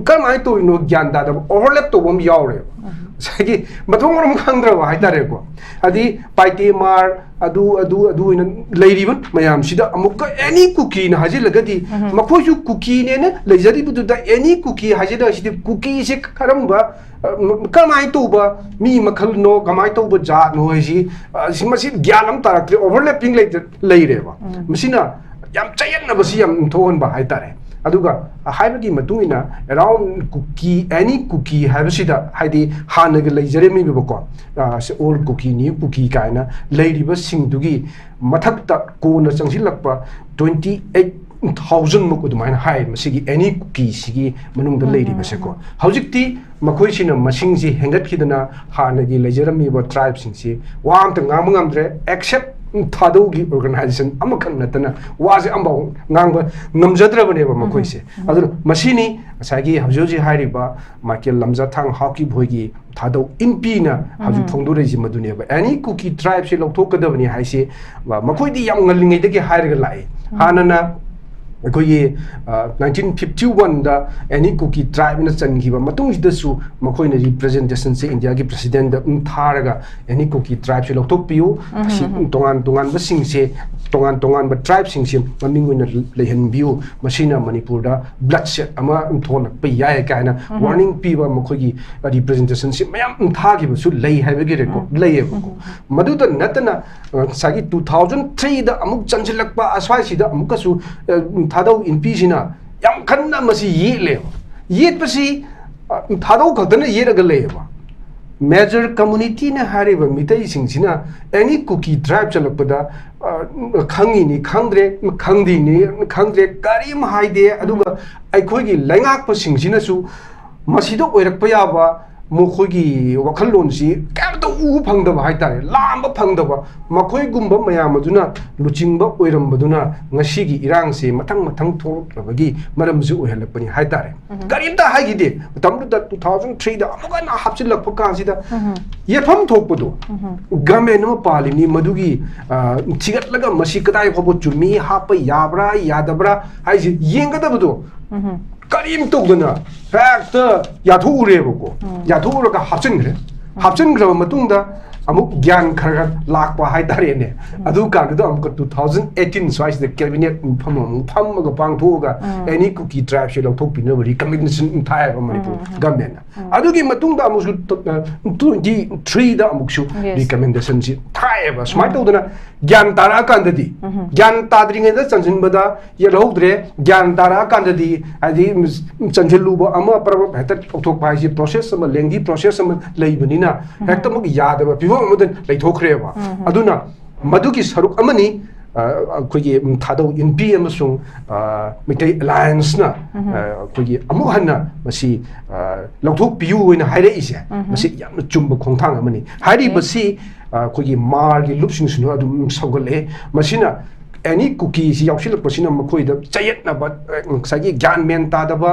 ꯀꯔꯝꯍꯥꯏꯅ ꯇꯧꯔꯤꯅꯣ ꯒ꯭ꯌꯥꯟ ꯇꯥꯗꯕ, ꯑꯣꯚꯔꯂꯦꯞ ꯇꯧꯕ ꯑꯃ ꯌꯥꯎꯔꯦꯕ꯫ ꯎꯝ꯫ ꯉꯁꯥꯏꯒꯤ ꯃꯊꯣꯡ ꯃꯔꯝ ꯈꯪꯗ꯭ꯔꯕ ꯍꯥꯏꯇꯥꯔꯦꯀꯣ꯫ ꯍꯥꯏꯗꯤ ꯄꯥꯏꯇꯦ ꯃꯥꯔ, ꯑꯗꯨ, ꯑꯗꯨ, ꯑꯗꯨ ꯑꯣꯏꯅ ꯂꯩꯔꯤꯕ ꯃꯌꯥꯝꯁꯤꯗ ꯑꯃꯨꯛꯀ ꯑꯦꯅꯤ ꯀꯨꯀꯤꯅ ꯍꯥꯏꯖꯤꯜꯂꯒꯗꯤ, ꯎꯝ꯫ ꯃꯈꯣꯏꯁꯨ ꯀꯨꯀꯤꯅꯦꯅ ꯂꯩꯖꯔꯤꯕꯗꯨꯗ ꯑꯦꯅꯤ ꯀꯨꯀꯤ ꯍꯥꯏꯖꯤꯜꯂꯒ ꯁꯤꯗꯤ ꯀꯨꯀꯤꯁꯦ ꯀꯔꯝꯕ, ꯑ, ꯀꯔꯝꯍꯥꯏꯅ ꯇꯧꯕ ꯃꯤ ꯃꯈꯜꯅꯣ, ꯀꯃꯥꯏꯅ ꯇꯧꯕ ꯖꯥꯠꯅꯣ ꯍꯥꯏꯁꯤ, ꯑ, ꯁꯤ, ꯃꯁꯤ ꯒ꯭ꯌꯥꯟ ꯑꯃ ꯇꯥꯔꯛꯇ꯭ꯔꯦ, ꯑꯣꯚꯔꯂꯦꯞꯄꯤꯡ ꯂꯩꯇ-, ꯂꯩꯔꯦꯕ꯫ ꯎꯝ꯫ ꯃꯁꯤꯅ ꯌꯥꯝ ꯆꯌꯦꯠꯅꯕꯁꯤ ꯌꯥꯝ ꯊꯣꯛꯍꯟꯕ ꯍꯥꯏꯇꯥꯔꯦ꯫ ꯑꯗꯨꯒ ꯍꯥꯏꯕꯒꯤ ꯃꯇꯨꯡ ꯏꯟꯅ around ꯀꯨꯀꯤ, any ꯀꯨꯀꯤ ꯍꯥꯏꯕꯁꯤꯗ, ꯍꯥꯏꯗꯤ ꯍꯥꯟꯅꯒꯤ ꯂꯩꯖꯔꯝꯃꯤꯕꯀꯣ, ꯑ, ꯁꯤ old ꯀꯨꯀꯤ, new ꯀꯨꯀꯤ ꯀꯥꯏꯅ ꯂꯩꯔꯤꯕꯁꯤꯡꯗꯨꯒꯤ ꯃꯊꯛꯇ ꯀꯣꯟꯅ ꯆꯪꯁꯤꯜꯂꯛꯄ twenty eight thousand ꯃꯨꯛ ꯑꯗꯨꯃꯥꯏꯅ ꯍꯥꯏ, ꯃꯁꯤꯒꯤ any ꯀꯨꯀꯤꯁꯤꯒꯤ ꯃꯅꯨꯡꯗ ꯎꯝ, ꯎꯝ, ꯂꯩꯔꯤꯕꯁꯦꯀꯣ꯫ ꯎꯝ꯫ ꯍꯧꯖꯤꯛꯇꯤ ꯃꯈꯣꯏꯁꯤꯅ ꯃꯁꯤꯡꯁꯤ ꯍꯦꯟꯒꯠꯈꯤꯗꯅ ꯍꯥꯟꯅꯒꯤ ꯂꯩꯖꯔꯝꯃꯤꯕ tribeꯁꯤꯡꯁꯤ ꯋꯥ ꯑꯝꯇ ꯉꯥꯡꯕ ꯉꯝꯗ꯭ꯔꯦ, except ꯊꯥꯗꯧꯒꯤ organization ꯑꯃꯈꯛ ꯅꯠꯇꯅ ꯋꯥꯁꯦ ꯑꯃꯐꯥꯎ ꯉꯥꯡꯕ ꯉꯝꯖꯗ꯭ꯔꯕꯅꯦꯕ ꯎꯝ, ꯃꯈꯣꯏꯁꯦ꯫ ꯎꯝ꯫ ꯑꯗꯨꯅ ꯃꯁꯤꯅꯤ ꯉꯁꯥꯏꯒꯤ ꯍꯧꯖꯤꯛ ꯍꯧꯖꯤꯛ ꯍꯥꯏꯔꯤꯕ ꯃꯥꯏꯀꯦꯜ ꯂꯝꯖꯥꯊꯥꯡ ꯍꯥꯎꯀꯤꯞ ꯍꯣꯏꯒꯤ ꯊꯥꯗꯧ ꯏꯟꯄꯤꯅ ꯍꯧꯖꯤꯛ ꯎꯝ꯫ ꯐꯣꯡꯗꯣꯔꯛꯏꯁꯤ ꯃꯗꯨꯅꯦꯕ꯫ Any ꯀꯨꯀꯤ tribeꯁꯦ ꯂꯧꯊꯣꯛꯀꯗꯕꯅꯤ ꯍꯥꯏꯁꯦ, ꯃꯈꯣꯏꯗꯤ ꯌꯥꯝ ꯉꯜꯂꯤꯉꯩꯗꯒꯤ ꯍꯥꯏꯔꯒ ꯂꯥꯛꯏ꯫ ꯎꯝ꯫ ꯍꯥꯟꯅꯅ ꯑꯩꯈꯣꯏꯒꯤ, ꯑ, nineteen fifty oneꯗ any ꯀꯨꯀꯤ tribeꯅ ꯆꯟꯈꯤꯕ ꯃꯇꯨꯡꯁꯤꯗꯁꯨ ꯃꯈꯣꯏꯅ representationꯁꯦ ꯏꯟꯗꯤꯌꯥꯒꯤ presidentꯗ ꯑꯗꯨꯝ ꯊꯥꯔꯒ any ꯀꯨꯀꯤ tribeꯁꯦ ꯂꯧꯊꯣꯛꯄꯤꯌꯨ, ꯎꯝ, ꯑꯁꯤ ꯎꯝ, ꯎꯝ꯫ ꯇꯣꯉꯥꯟ ꯇꯣꯉꯥꯟꯕꯁꯤꯡꯁꯦ, ꯇꯣꯉꯥꯟ ꯇꯣꯉꯥꯟꯕ tribeꯁꯤꯡꯁꯦ ꯃꯃꯤꯡ ꯑꯣꯏꯅ ꯂꯩꯍꯟꯕꯤꯌꯨ, ꯃꯁꯤꯅ ꯃꯅꯤꯄꯨꯔꯗ bloodshed ꯑꯃ ꯊꯣꯛꯂꯛꯄ ꯌꯥꯏ ꯀꯥꯏꯅ ꯎꯝ꯫ Warning ꯄꯤꯕ ꯃꯈꯣꯏꯒꯤ representationꯁꯦ ꯃꯌꯥꯝ ꯊꯥꯈꯤꯕꯁꯨ ꯂꯩ ꯍꯥꯏꯕꯒꯤ record ꯎꯝ꯫ ꯂꯩꯌꯦꯕꯀꯣ꯫ ꯎꯝ꯫ ꯃꯗꯨꯗ ꯅꯠꯇꯅ, ꯑ, ꯉꯁꯥꯏꯒꯤ two thousand threeꯗ ꯑꯃꯨꯛ ꯆꯟꯁꯤꯜꯂꯛꯄ ꯑꯁ꯭ꯋꯥꯏꯁꯤꯗ ꯑꯃꯨꯛꯀꯁꯨ, ꯑ, ꯊꯥꯗꯧ ꯏꯟꯄꯤꯁꯤꯅ ꯌꯥꯝ ꯀꯟꯅ ꯃꯁꯤ ꯌꯦꯠꯂꯦꯕ꯫ ꯌꯦꯠꯄꯁꯤ, ꯑ, ꯊꯥꯗꯧ ꯈꯛꯇꯅ ꯌꯦꯠꯂꯒ ꯂꯩꯌꯦꯕ꯫ Major communityꯅ ꯍꯥꯏꯔꯤꯕ ꯃꯤꯇꯩꯁꯤꯡꯁꯤꯅ any ꯀꯨꯀꯤ tribe ꯆꯠꯂꯛꯄꯗ, ꯑ, ꯈꯪꯉꯤꯅꯤ ꯈꯪꯗ꯭ꯔꯦ, ꯈꯪꯗꯦꯅꯤ ꯈꯪꯗ꯭ꯔꯦ, ꯀꯔꯤꯝ ꯍꯥꯏꯗꯦ꯫ ꯑꯗꯨꯒ ꯑꯩꯈꯣꯏꯒꯤ ꯂꯩꯉꯥꯛꯄꯁꯤꯡꯁꯤꯅꯁꯨ ꯃꯁꯤꯗ ꯑꯣꯏꯔꯛꯄ ꯌꯥꯕ ꯃꯈꯣꯏꯒꯤ ꯋꯥꯈꯜꯂꯣꯟꯁꯤ ꯀꯩꯝꯇ ꯎꯕ ꯐꯪꯗꯕ ꯍꯥꯏꯇꯥꯔꯦ, ꯂꯥꯝꯕ ꯐꯪꯗꯕ, ꯃꯈꯣꯏꯒꯨꯝꯕ ꯃꯌꯥꯝ ꯑꯗꯨꯅ ꯂꯨꯆꯤꯡꯕ ꯑꯣꯏꯔꯝꯕꯗꯨꯅ ꯉꯁꯤꯒꯤ ꯏꯔꯥꯡꯁꯤ ꯃꯊꯪ ꯃꯊꯪ ꯊꯣꯛꯂꯛꯅꯕꯒꯤ ꯃꯔꯝꯁꯨ ꯑꯣꯏꯍꯜꯂꯛꯄꯅꯤ ꯍꯥꯏꯇꯥꯔꯦ꯫ ꯎꯝ꯫ ꯀꯔꯤꯝꯇ ꯍꯥꯏꯈꯤꯗꯦ꯫ ꯃꯇꯝꯗꯨꯗ two thousand threeꯗ ꯑꯃꯨꯛ ꯍꯟꯅ ꯍꯥꯞꯆꯤꯜꯂꯛꯄ ꯀꯥꯟꯁꯤꯗ ꯎꯝ꯫ ꯌꯦꯠꯐꯝ ꯊꯣꯛꯄꯗꯣ ꯎꯝ꯫ Government ꯑꯃ ꯄꯥꯜꯂꯤꯕꯅꯤ, ꯃꯗꯨꯒꯤ, ꯑ, ꯊꯤꯒꯠꯂꯒ ꯃꯁꯤ ꯀꯗꯥꯏ ꯐꯥꯎꯕ ꯆꯨꯝꯃꯤ, ꯍꯥꯞꯄ ꯌꯥꯕ꯭ꯔꯥ ꯌꯥꯗꯕ꯭ꯔꯥ ꯍꯥꯏꯁꯤ ꯌꯦꯡꯒꯗꯕꯗꯣ ꯎꯝ꯫ ꯀꯔꯤꯝ ꯇꯧꯗꯅ ꯍꯦꯛꯇ ꯌꯥꯊꯣꯛꯎꯔꯦꯕꯀꯣ꯫ ꯎꯝ꯫ ꯌꯥꯊꯣꯛꯎꯔꯒ ꯍꯥꯞꯆꯤꯟꯈ꯭ꯔꯦ꯫ ꯎꯝ꯫ ꯍꯥꯞꯆꯤꯟꯈ꯭ꯔꯕ ꯃꯇꯨꯡꯗ ꯑꯃꯨꯛ ꯒ꯭ꯌꯥꯟ ꯈꯔ ꯈꯔ ꯂꯥꯛꯄ ꯍꯥꯏꯇꯥꯔꯦꯅꯦ꯫ ꯑꯗꯨ ꯀꯥꯟꯗꯨꯗ ꯑꯃꯨꯛꯀ two thousand eighteen ꯁ꯭ꯋꯥꯏꯁꯤꯗ cabinet ꯃꯐꯝ ꯑꯃꯨꯛ ꯐꯝꯃꯒ ꯄꯥꯡꯊꯣꯛꯑꯒ any Kuki tribeꯁꯦ ꯂꯧꯊꯣꯛꯄꯤꯅꯕ recommendation ꯊꯥꯏꯑꯕ ꯃꯅꯤꯄꯨꯔ governmentꯅ꯫ ꯑꯗꯨꯒꯤ ꯃꯇꯨꯡꯗ ꯑꯃꯨꯛꯁꯨ twenty threeꯗ ꯑꯃꯨꯛꯁꯨ Yes. recommendationꯁꯤ ꯊꯥꯏꯑꯕ꯫ ꯁꯨꯃꯥꯏꯅ ꯇꯧꯗꯅ ꯒ꯭ꯌꯥꯟ ꯇꯥꯔꯛꯑꯀꯥꯟꯗꯗꯤ, ꯒ꯭ꯌꯥꯟ ꯇꯥꯗ꯭ꯔꯤꯉꯩꯗ ꯆꯟꯁꯤꯟꯕꯗ ꯌꯦꯜꯍꯧꯗ꯭ꯔꯦ, ꯒ꯭ꯌꯥꯟ ꯇꯥꯔꯛꯑꯀꯥꯟꯗꯗꯤ ꯍꯥꯏꯗꯤ ꯆꯟꯁꯤꯜꯂꯨꯕ ꯑꯃ ꯄ꯭ꯔꯕ ꯍꯦꯛꯇ ꯂꯧꯊꯣꯛꯄ ꯍꯥꯏꯁꯤ process ꯑꯃ, lengthy process ꯑꯃ ꯂꯩꯕꯅꯤꯅ ꯍꯦꯛꯇꯃꯛ ꯌꯥꯗꯕ ꯐꯤꯕꯝ ꯑꯃꯗ ꯂꯩꯊꯣꯛꯈ꯭ꯔꯦꯕ꯫ ꯑꯗꯨꯅ ꯃꯗꯨꯒꯤ ꯁꯔꯨꯛ ꯑꯃꯅꯤ꯫ ꯑ, ꯑꯩꯈꯣꯏꯒꯤ ꯊꯥꯗꯧ ꯏꯟꯄꯤ ꯑꯃꯁꯨꯡ, ꯑ, ꯃꯩꯇꯩ Allianceꯅ, ꯑ, ꯑꯩꯈꯣꯏꯒꯤ ꯑꯃꯨꯛ ꯍꯟꯅ ꯃꯁꯤ, ꯑ, ꯂꯧꯊꯣꯛꯄꯤꯌꯨ ꯍꯥꯏꯅ ꯍꯥꯏꯔꯛꯏꯁꯦ꯫ ꯃꯁꯤ ꯌꯥꯝꯅ ꯆꯨꯝꯕ ꯈꯣꯡꯊꯥꯡ ꯑꯃꯅꯤ꯫ ꯍꯥꯏꯔꯤꯕꯁꯤ, ꯑ, ꯑꯩꯈꯣꯏꯒꯤ ꯃꯥꯔꯒꯤ ꯂꯨꯞꯁꯤꯡꯁꯤꯅ ꯑꯗꯨꯝ ꯁꯧꯒꯠꯂꯛꯑꯦ꯫ ꯃꯁꯤꯅ any Kukiꯁꯤ ꯌꯥꯎꯁꯤꯜꯂꯛꯄꯁꯤꯅ ꯃꯈꯣꯏꯗ ꯆꯌꯦꯠꯅꯕ, ꯑ, ꯉꯁꯥꯏꯒꯤ ꯒ꯭ꯌꯥꯟ ꯃꯦꯟ ꯇꯥꯗꯕ,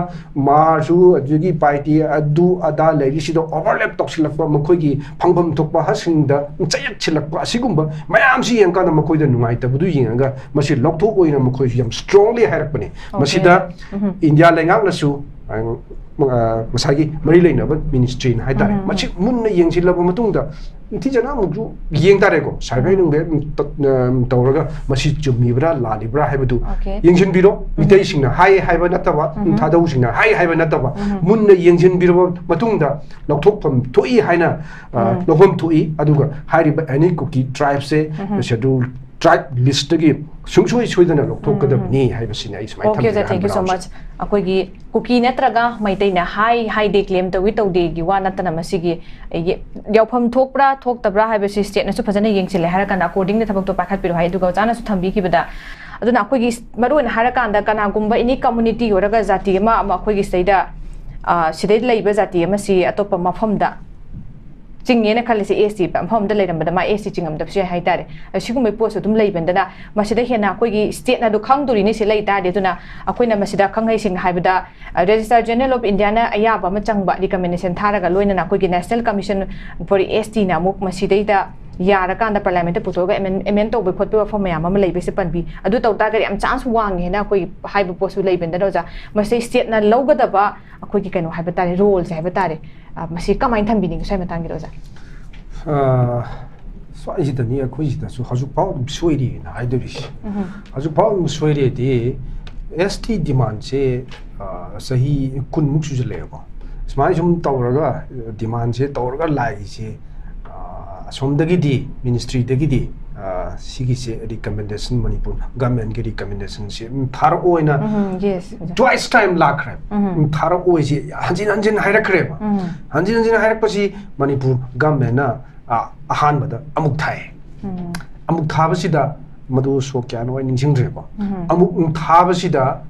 ꯃꯥꯔꯁꯨ ꯑꯗꯨꯗꯒꯤ ꯄꯥꯏꯇꯤ ꯑꯗꯨ ꯑꯗꯥ ꯂꯩꯔꯤꯁꯤꯗ overlap ꯇꯧꯁꯤꯜꯂꯛꯄ, ꯃꯈꯣꯏꯒꯤ ꯐꯪꯐꯝ ꯊꯣꯛꯄ ꯍꯛꯁꯤꯡꯗ ꯆꯌꯦꯠꯁꯤꯜꯂꯛꯄ, ꯑꯁꯤꯒꯨꯝꯕ ꯃꯌꯥꯝꯁꯤ ꯌꯦꯡꯀꯥꯟꯗ ꯃꯈꯣꯏꯗ ꯅꯨꯡꯉꯥꯏꯇꯕꯗꯨ ꯌꯦꯡꯉꯒ ꯃꯁꯤ ꯂꯧꯊꯣꯛꯑꯣꯏꯅ ꯃꯈꯣꯏꯁꯨ ꯌꯥꯝ strongly ꯍꯥꯏꯔꯛꯄꯅꯤ꯫ ꯃꯁꯤꯗ ꯏꯟꯗꯤꯌꯥ ꯂꯩꯉꯥꯛꯅꯁꯨ, ꯑ, ꯑ, ꯉꯁꯥꯏꯒꯤ ꯃꯔꯤ ꯂꯩꯅꯕ ministryꯅ ꯍꯥꯏꯇꯥꯔꯦ, ꯃꯁꯤ ꯃꯨꯟꯅ ꯌꯦꯡꯁꯤꯜꯂꯕ ꯃꯇꯨꯡꯗ ꯅꯤꯡꯊꯤꯖꯅ ꯑꯃꯨꯛꯁꯨ ꯌꯦꯡ ꯇꯥꯔꯦꯀꯣ, survey ꯅꯨꯡꯚꯦ, ꯎꯝ, ꯇ-, ꯑ, ꯇꯧꯔꯒ ꯃꯁꯤ ꯆꯨꯝꯃꯤꯕ꯭ꯔꯥ ꯂꯥꯜꯂꯤꯕ꯭ꯔꯥ ꯍꯥꯏꯕꯗꯨ Okay. ꯌꯦꯡꯁꯤꯟꯕꯤꯔꯣ꯫ ꯃꯤꯇꯩꯁꯤꯡꯅ ꯍꯥꯏ ꯍꯥꯏꯕ ꯅꯠꯇꯕ, ꯊꯥꯗꯧꯁꯤꯡꯅ ꯍꯥꯏ ꯍꯥꯏꯕ ꯅꯠꯇꯕ, ꯃꯨꯟꯅ ꯌꯦꯡꯁꯤꯟꯕꯤꯔꯕ ꯃꯇꯨꯡꯗ ꯂꯧꯊꯣꯛꯐꯝ ꯊꯣꯛꯏ ꯍꯥꯏꯅ, ꯑ, ꯂꯧꯐꯝ ꯊꯣꯛꯏ꯫ ꯑꯗꯨꯒ ꯍꯥꯏꯔꯤꯕ any Kuki tribeꯁꯦ schedule tribe listꯇꯒꯤ ꯁꯨꯡꯁꯣꯏ ꯁꯣꯏꯗꯅ ꯂꯧꯊꯣꯛꯀꯗꯕꯅꯤ ꯍꯥꯏꯕꯁꯤꯅꯤ ꯑꯩ ꯁꯨꯃꯥꯏꯅ Okay, ꯑꯣꯖꯥ, ꯊꯝꯖꯒꯦ thank you so ꯍꯥꯏꯕ much. ꯑꯩꯈꯣꯏꯒꯤ ꯀꯨꯀꯤ ꯅꯠꯇ꯭ꯔꯒ ꯃꯩꯇꯩꯅ ꯍꯥꯏ ꯍꯥꯏꯗꯦ, claim ꯇꯧꯏ ꯇꯧꯗꯦꯒꯤ ꯋꯥ ꯅꯠꯇꯅ ꯃꯁꯤꯒꯤ ꯌꯦ-, ꯌꯥꯎꯐꯝ ꯊꯣꯛꯄ꯭ꯔꯥ ꯊꯣꯛꯇꯕ꯭ꯔꯥ ꯍꯥꯏꯕꯁꯤ stateꯅꯁꯨ ꯐꯖꯅ ꯌꯦꯡꯁꯤꯜꯂꯦ ꯍꯥꯏꯔꯀꯥꯟꯗ accordingly ꯊꯕꯛꯇꯣ ꯄꯥꯏꯈꯠꯄꯤꯔꯣ ꯍꯥꯏ꯫ ꯑꯗꯨꯒ ꯑꯣꯖꯥꯅꯁꯨ ꯊꯝꯕꯤꯈꯤꯕꯗ, ꯑꯗꯨꯅ ꯑꯩꯈꯣꯏꯒꯤ ꯃꯔꯨꯑꯣꯏꯅ ꯍꯥꯏꯔꯀꯥꯟꯗ ꯀꯅꯥꯒꯨꯝꯕ any community ꯑꯣꯏꯔꯒ ꯖꯥꯇꯤ ꯑꯃ, ꯑꯃ ꯑꯩꯈꯣꯏꯒꯤ ꯁꯤꯗꯩꯗ, ꯑ, ꯁꯤꯗꯩ ꯂꯩꯕ ꯖꯥꯇꯤ ꯑꯃꯁꯤ ꯑꯇꯣꯞꯄ ꯃꯐꯝꯗ ꯆꯤꯡꯉꯦꯅ ꯈꯜꯂꯁꯤ, S T ꯃꯐꯝ ꯑꯃꯗ ꯂꯩꯔꯝꯕꯗ ꯃꯥ S T ꯆꯤꯡꯉꯝꯗꯕꯁꯨ ꯌꯥꯏ ꯍꯥꯏꯇꯥꯔꯦ꯫ ꯑꯗ ꯁꯤꯒꯨꯝꯕꯒꯤ ꯄꯣꯠꯁꯨ ꯑꯗꯨꯝ ꯂꯩꯕꯅꯤꯅ ꯃꯁꯤꯗ ꯍꯦꯟꯅ ꯑꯩꯈꯣꯏꯒꯤ stateꯅ ꯑꯗꯨ ꯈꯪꯗꯣꯔꯤꯅꯤ ꯁꯤ ꯂꯩ ꯇꯥꯔꯗꯤ꯫ ꯑꯗꯨꯅ ꯑꯩꯈꯣꯏꯅ ꯃꯁꯤꯗ ꯈꯪꯍꯩ ꯁꯦꯡꯅ ꯍꯥꯏꯕꯗ, ꯑ, Registrar General of Indiaꯅ ꯑꯌꯥꯕ ꯑꯃ ꯆꯪꯕ recommendation ꯊꯥꯔꯒ ꯂꯣꯏꯅꯅ ꯑꯩꯈꯣꯏꯒꯤ National Commission for S Tꯅ ꯑꯃꯨꯛ ꯃꯁꯤꯗꯩꯗ ꯌꯥꯔꯀꯥꯟꯗ Parliamentꯇ ꯄꯨꯊꯣꯛꯑꯒ amend, amend ꯇꯧꯕ ꯈꯣꯠꯄ ꯋꯥꯐꯝ ꯃꯌꯥꯝ ꯑꯃ ꯂꯩꯕꯁꯦ ꯄꯟꯕꯤ꯫ ꯑꯗꯨ ꯇꯧ ꯇꯥꯔꯒꯗꯤ ꯌꯥꯝ chance ꯋꯥꯡꯉꯦꯅ ꯑꯩꯈꯣꯏ ꯍꯥꯏꯕ ꯄꯣꯠꯁꯨ ꯂꯩꯕꯅꯤꯅ ꯑꯣꯖꯥ, ꯃꯁꯤ stateꯅ ꯂꯧꯒꯗꯕ ꯑꯩꯈꯣꯏꯒꯤ ꯀꯩꯅꯣ ꯍꯥꯏꯕ ꯇꯥꯔꯦ, roleꯁꯦ ꯍꯥꯏꯕ ꯇꯥꯔꯦ꯫ ꯑ, ꯃꯁꯤ ꯀꯃꯥꯏꯅ ꯊꯝꯕꯤꯅꯤꯡꯉꯤ ꯁ꯭ꯋꯥꯏ ꯃꯇꯥꯡꯒꯤꯗ ꯑꯣꯖꯥ? ꯑꯥ, ꯁ꯭ꯋꯥꯏꯁꯤꯗꯅꯤ ꯑꯩꯈꯣꯏꯁꯤꯗꯁꯨ ꯍꯧꯖꯤꯛꯐꯥꯎ ꯑꯗꯨꯝ ꯁꯣꯏꯔꯤꯅ ꯍꯥꯏꯗꯣꯔꯤꯁꯦ꯫ ꯍꯧꯖꯤꯛꯐꯥꯎ ꯑꯗꯨꯝ ꯁꯣꯏꯔꯤꯗꯤ, ꯑꯦꯁ ꯇꯤ ꯗꯤꯃꯥꯟꯁꯦ, ꯑꯥ, ꯆꯍꯤ ꯀꯨꯟꯃꯨꯛ ꯁꯨꯖꯜꯂꯛꯑꯦꯕ꯫ ꯁꯨꯃꯥꯏꯅ ꯁꯨꯝ ꯇꯧꯔꯒ, ꯗꯤꯃꯥꯟꯁꯦ ꯇꯧꯔꯒ ꯂꯥꯛꯏꯁꯦ, ꯑꯥ, ꯑꯁꯣꯝꯗꯒꯤꯗꯤ, ꯃꯤꯅꯤꯁꯇ꯭ꯔꯤꯗꯒꯤꯗꯤ, ꯑꯥ, ꯁꯤꯒꯤꯁꯦ ꯔꯤꯀꯃꯦꯟꯗꯦꯁꯟ ꯃꯅꯤꯄꯨꯔ ꯒꯃꯦꯟꯒꯤ ꯔꯤꯀꯃꯦꯟꯗꯦꯁꯟꯁꯦ, ꯎꯝ, ꯊꯥꯔꯛꯑꯣꯅ ꯎꯝ, yes, exactly. twice time ꯂꯥꯛꯈ꯭ꯔꯦ꯫ ꯎꯝ. ꯎꯝ, ꯊꯥꯔꯛꯑꯣꯏꯁꯦ ꯍꯟꯖꯤꯟ ꯍꯟꯖꯤꯟ ꯍꯥꯏꯔꯛꯈ꯭ꯔꯦꯕ꯫ ꯎꯝ. ꯍꯟꯖꯤꯟ ꯍꯟꯖꯤꯟ ꯍꯥꯏꯔꯛꯄꯁꯤ ꯃꯅꯤꯄꯨꯔ ꯒꯃꯦꯟꯅ, ꯑ, ꯑꯍꯥꯟꯕꯗ ꯑꯃꯨꯛ ꯊꯥꯏ꯫ ꯎꯝ. ꯑꯃꯨꯛ ꯊꯥꯕꯁꯤꯗ ꯃꯗꯨ ꯁꯣꯛ ꯀꯌꯥꯅꯣ ꯑꯩ ꯅꯤꯡꯁꯤꯡꯗ꯭ꯔꯦꯕ꯫ ꯎꯝ. ꯑꯃꯨꯛ ꯊꯥꯕꯁꯤꯗ